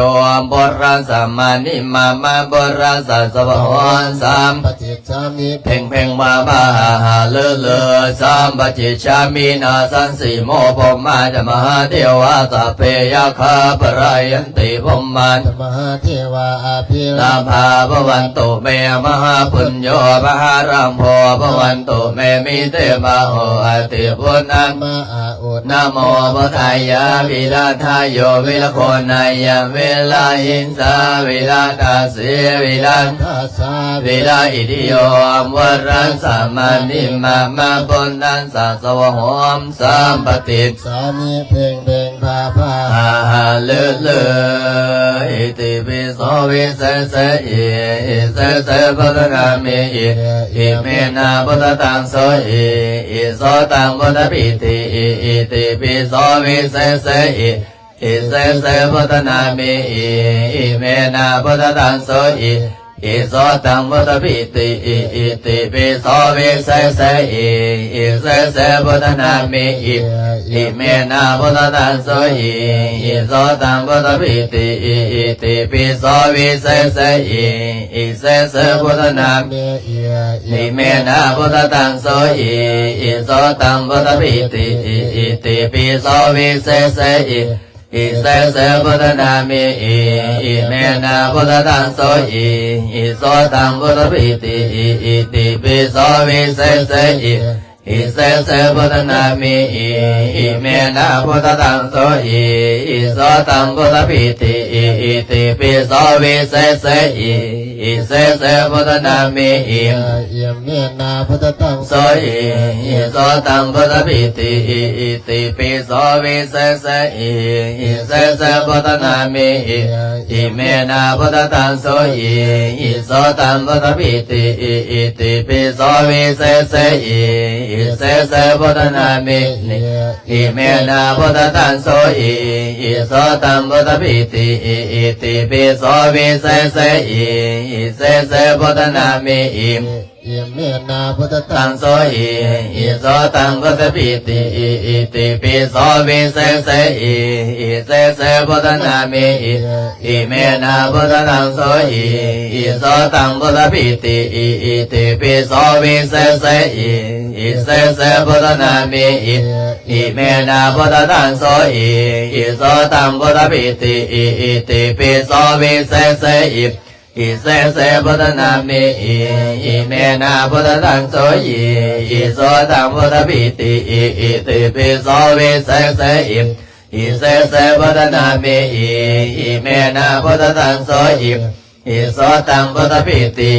ພຸດທະສະມານິ ມະມະ ພຸດທະສະ ສະວະໂຫ ສຳປະຕິດສາມິ ເພັງເພັງ ພາພາ ຫາຫາລືລື ສຳປະຈິດສາມິ ນາສັງສີໂມ ພົມມາຈະ ມະຫາເທວາ ສັບເພ ຍັກຂາ ພະລາຍັນຕິ ພົມມາຈະ ມະຫາເທວາ ອະພິລາພາ ພະວັນຕຸ ເມ ມະຫາປຸນໂຍ ມະຫາລາໂພ ພະວັນຕຸ ເມ ມິເທວາ ໂຫຕິ ພຸດທະ ມະອາ ໂອ ນະໂມ ພຸດທາຍະ ວິລະທະໂຍ ວິລະໂຄນາຍະ ວິລະຫິງສາ ວິລະທັດສີ ວິລະທັດສາ ວິລະອິດທິໂຍ ພຸດທະສະມານິ ມະມະ ພຸດທະສະ ສະວະໂຫ ສຳປະຕິດສາມິ ເພັງເພັງ ພາພາ ຫາຫາລືລື ອິຕິປິໂສ ວິເສເສ ອິ ອິເສເສ ພຸດທະນາມິ ອິ ອິເມນະ ພຸດທະຕັງໂສ ອິ ອິໂສຕັງ ພຸດທະປິຕິ ອິ ອິຕິປິໂສ ວິເສເສ ອິ ອິເສເສ ພຸດທະນາມິ ອິ ອິເມນະ ພຸດທະຕັງໂສ ອິ ອິໂສຕັງ ພຸດທະປິຕິ ອິ ອິຕິປິໂສ ວິເສເສ ອິ ອິເສເສ ພຸດທະນາມິ ອິ ອິເມນະ ພຸດທະຕັງໂສ ອິ ອິໂສຕັງ ພຸດທະປິຕິ ອິ ອິຕິປິໂສ ວິເສເສ ອິ ອິເສເສ ພຸດທະນາມິ ອິ ອິເມນະ ພຸດທະຕັງໂສ ອິ ອິໂສຕັງ ພຸດທະປິຕິ ອິ ອິຕິປິໂສ ວິເສເສ ອິ ອິເສເສ ພຸດທະນາມິ ອິ ອິເມນະ ພຸດທະຕັງໂສ ອິ ອິໂສຕັງ ພຸດທະປິติ ອິ ອິຕິປິໂສ ວິເສເສ ອິ ອິເສເສ ພຸດທະນາມິ ອິ ອິເມນະ ພຸດທະຕັງໂສ ອິ ອິໂສຕັງ ພຸດທະປິຕິ ອິ ອິຕິປິໂສ ວິເສເສ ອິ ອິເສເສ ພຸດທະນາມິ ອິ ອິເມນະ ພຸດທະຕັງໂສ ອິ ອິໂສຕັງ ພຸດທະປິຕິ ອິ ອິ ติปิโส วิเศษะ อิ อิเสสะ พุทธนามิ อิ อิเมนะ พุทธตัง โส อิ อิโสตัง พุทธปิติ อิ อิติปิโส วิเศษะ อิ อิเสสะ พุทธนามิ อิ อิเมนะ พุทธตัง โส อิ อิโสตัง พุทธปิติ อิ อิติปิโส วิเศษะ อิ อิเสสะ พุทธนามิ อิ Iminā buddhataṃ sohi, isotaṃ buddhapiṭhi, itipi so visese hi, isese buddhanāmehi. Iminā buddhataṃ sohi, isotaṃ buddhapiṭhi, itipi so visese hi, isese buddhanāmehi. Iminā buddhataṃ sohi, isotaṃ buddhapiṭhi, itipi so visese hi, isese buddhanāmehi. Iminā buddhataṃ sohi, isotaṃ buddhapiṭhi, itipi so visese hi, isese buddhanāmehi. Iminā buddhataṃ sohi, isotaṃ buddhapiṭhi,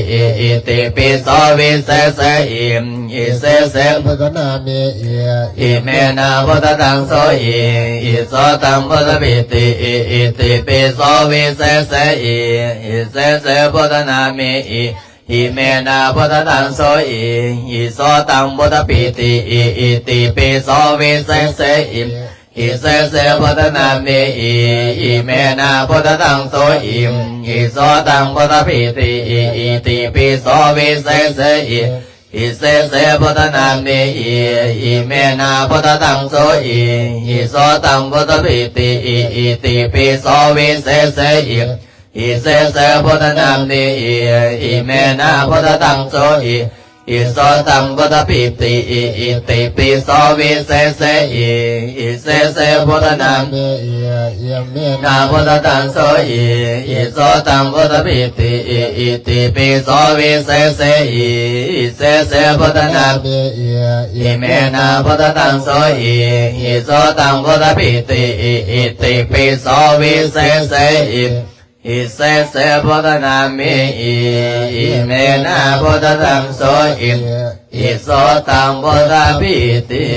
itipi so visese hi, isese buddhanāmehi. Iminā buddhataṃ sohi, isotaṃ buddhapiṭhi, itipi so visese hi, isese buddhanāmehi. Iminā buddhataṃ sohi, isotaṃ buddhapiṭhi, itipi so visese hi, isese buddhanāmehi. Iminā buddhataṃ sohi, isotaṃ buddhapiṭhi, itipi so visese hi, isese buddhanāmehi. Iminā buddhataṃ sohi, isotaṃ buddhapiṭhi, itipi so visese hi, isese buddhanāmehi. Iminā buddhataṃ sohi, isotaṃ buddhapiṭhi, itipi so visese hi, isese buddhanāmehi. Iminā buddhataṃ sohi, isotaṃ buddhapiṭhi, itipi so visese hi, isese buddhanāmehi. Iminā buddhataṃ sohi, isotaṃ buddhapiṭhi, itipi so visese hi, isese buddhanāmehi. Iminā buddhataṃ sohi, isotaṃ buddhapiṭhi.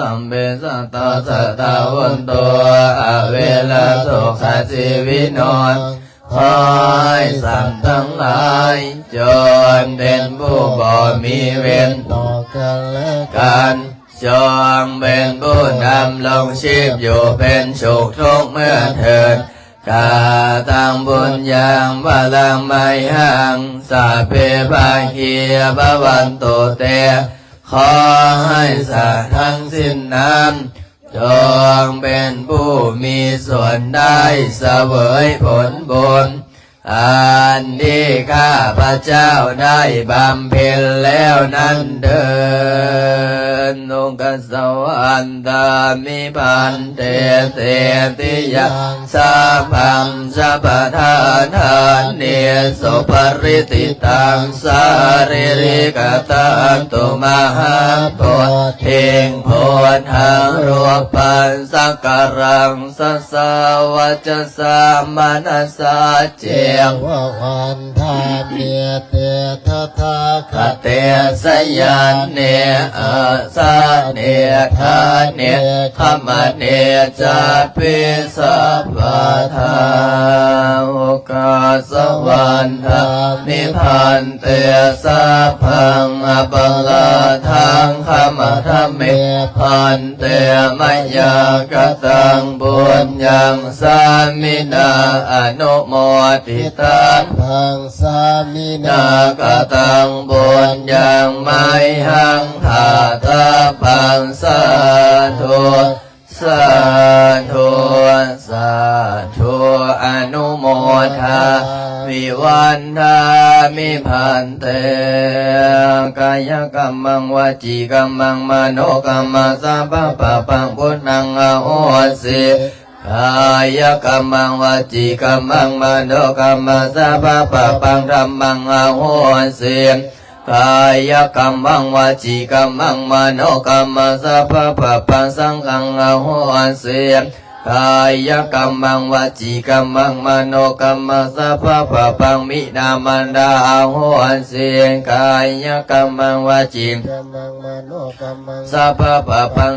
Sabbe sattā sukhitā hontu, averā sukhajīvino. ຂໍໃຫ້ສັດທັງຫຼາຍ ຈົ່ງເປັນຜູ້ບໍ່ມີເວນຕໍ່ກັນແລະກັນ. ຈົ່ງເປັນຜູ້ດຳລົງຊີບຢູ່ເປັນສຸກທຸກເມື່ອເທີ້ນ. Kataṃ puññaṃ balaṃ mayhaṃ sabbe bhāgī bhavantu te. ຂໍໃຫ້ສັດທັງສິ້ນນັ້ນ ຈົ່ງເປັນຜູ້ມີສ່ວນໄດ້ສະເຫວີຍຜົນບຸນ ອັນທີ່ຂ້າພະເຈົ້າໄດ້ບຳເພັນແລ້ວນັ້ນເທີນ. Dukkassa vandāmi bhante cetiyaṃ sabbaṃ sabbaṭṭhānāni supatiṭṭhitaṃ sārīrikadhātu mahābodhiṃ buddharūpaṃ sakalaṃ sasā vacasā manasā ceva vandāmete tathāgate sayane āsane ṭhāne gamane cāpi sabbadā. Dukkassa vandāmi bhante sabbaṃ aparādhaṃ khamatha me bhante, mayā kataṃ puññaṃ sāminā anumoditabbaṃ, sāminā kataṃ puññaṃ mayhaṃ dātabbaṃ. Sādhu sādhu sādhu anumodāmi vandāmi bhante. Kāyakammaṃ vacīkammaṃ manokammaṃ sabbapāpaṃ buddhaṃ ahosi. Kāyakammaṃ vacīkammaṃ manokammaṃ sabbapāpaṃ dhammaṃ ahosi. Kāyakammaṃ vacīkammaṃ manokammaṃ sabbapāpaṃ saṅghaṃ ahosi. Kāyakammaṃ vacīkammaṃ manokammaṃ sabbapāpaṃ vināmandā ahosi. Kāyakammaṃ vacīkammaṃ manokammaṃ sabbapāpaṃ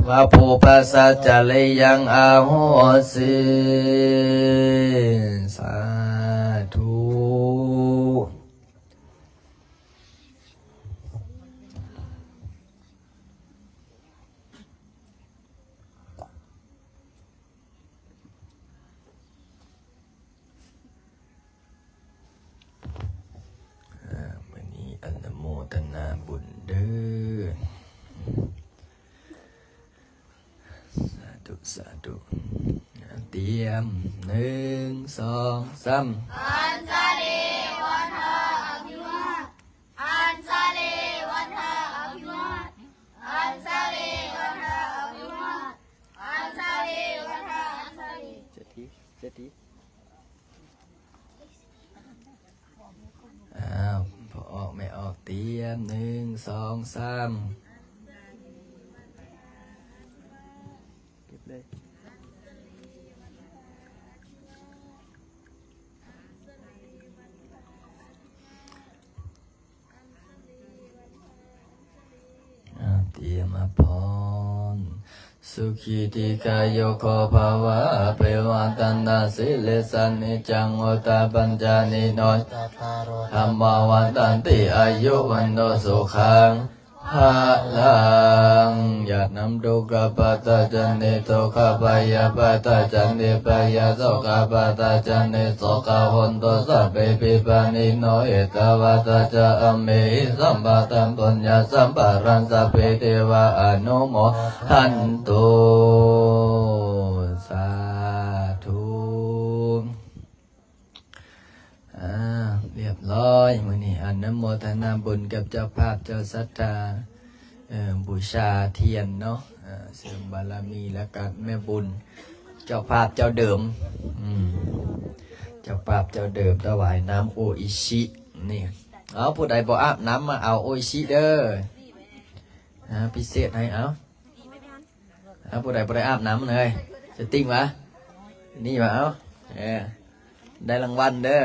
pāpūpasacchariyaṃ ahosi. Sādhu. ທະນາບຸນເດີ້. ສາທຸ ສາທຸ. ຕຽມ ໜຶ່ງ ສອງ ສາມ. ອັນຊະລີວັນທາອະພິວາດ ອັນຊະລີວັນທາອະພິວາດ ອັນຊະລີວັນທາອະພິວາດ ອັນຊະລີວັນທາ ອັນຊະລີ. ເສດຖີ ເສດຖີ. ອ້າວ ພໍ່ອອກແມ່ອອກ ຕຽມ ໜຶ່ງ ສອງ ສາມ. ເກັບເລີຍ. ອາ ຕຽມອາພອນ. ສຸຂີ ດີກາຍຸໂກ ພະວະ ອະພິວາທະນະສີລິສະ ນິຈຈັງ ວຸດຕະປະຊາຍິໂນ ຈັດຕາໂຣ ທຳມາ ວັດທັນຕິ ອາຍຸ ວັນໂນ ສຸຂັງ ພະລັງ. ຢາດນຳ ທຸກຂະປັດຕະຊານິ ໂສກະພະຍາປັດຕະຊານິ ພະຍາໂສກະປັດຕະຊານິ ໂສກະໂຫນຕຸ ສັບເພ ວິປະນິດໂນ ເອຕາວັດຕະຈະ ອຳເມຫິ ສຳປະທັງ ປຸນຍະສຳພະລັງ ສັບເພ ເທວາ ອະນຸໂມທັນຕຸ. ສາທຸ. ອາ ລຽບຮ້ອຍ ມື້ນີ້ອະນຸໂມທະນາບຸນກັບເຈົ້າພາບເຈົ້າສັດທາ ເອີ ບູຊາທຽນເນາະ ເອີ ເສີມບາລະມີ ແລ້ວກະແມ່ບຸນ ເຈົ້າພາບເຈົ້າເດີມ ອືມ ເຈົ້າພາບເຈົ້າເດີມ ຖວາຍນ້ຳໂອອິຊິນີ້. ເອົາ ຜູ້ໃດບໍ່ອາບນ້ຳ ມາເອົາໂອອິຊິເດີ້ ອາ ພິເສດໃຫ້ ເອົາ. ເອົາ ຜູ້ໃດບໍ່ໄດ້ອາບນ້ຳເລີຍ ສະຕິງວະ ນີ້ວະ ເອົາ ເອີ ໄດ້ລາງວັນເດີ້.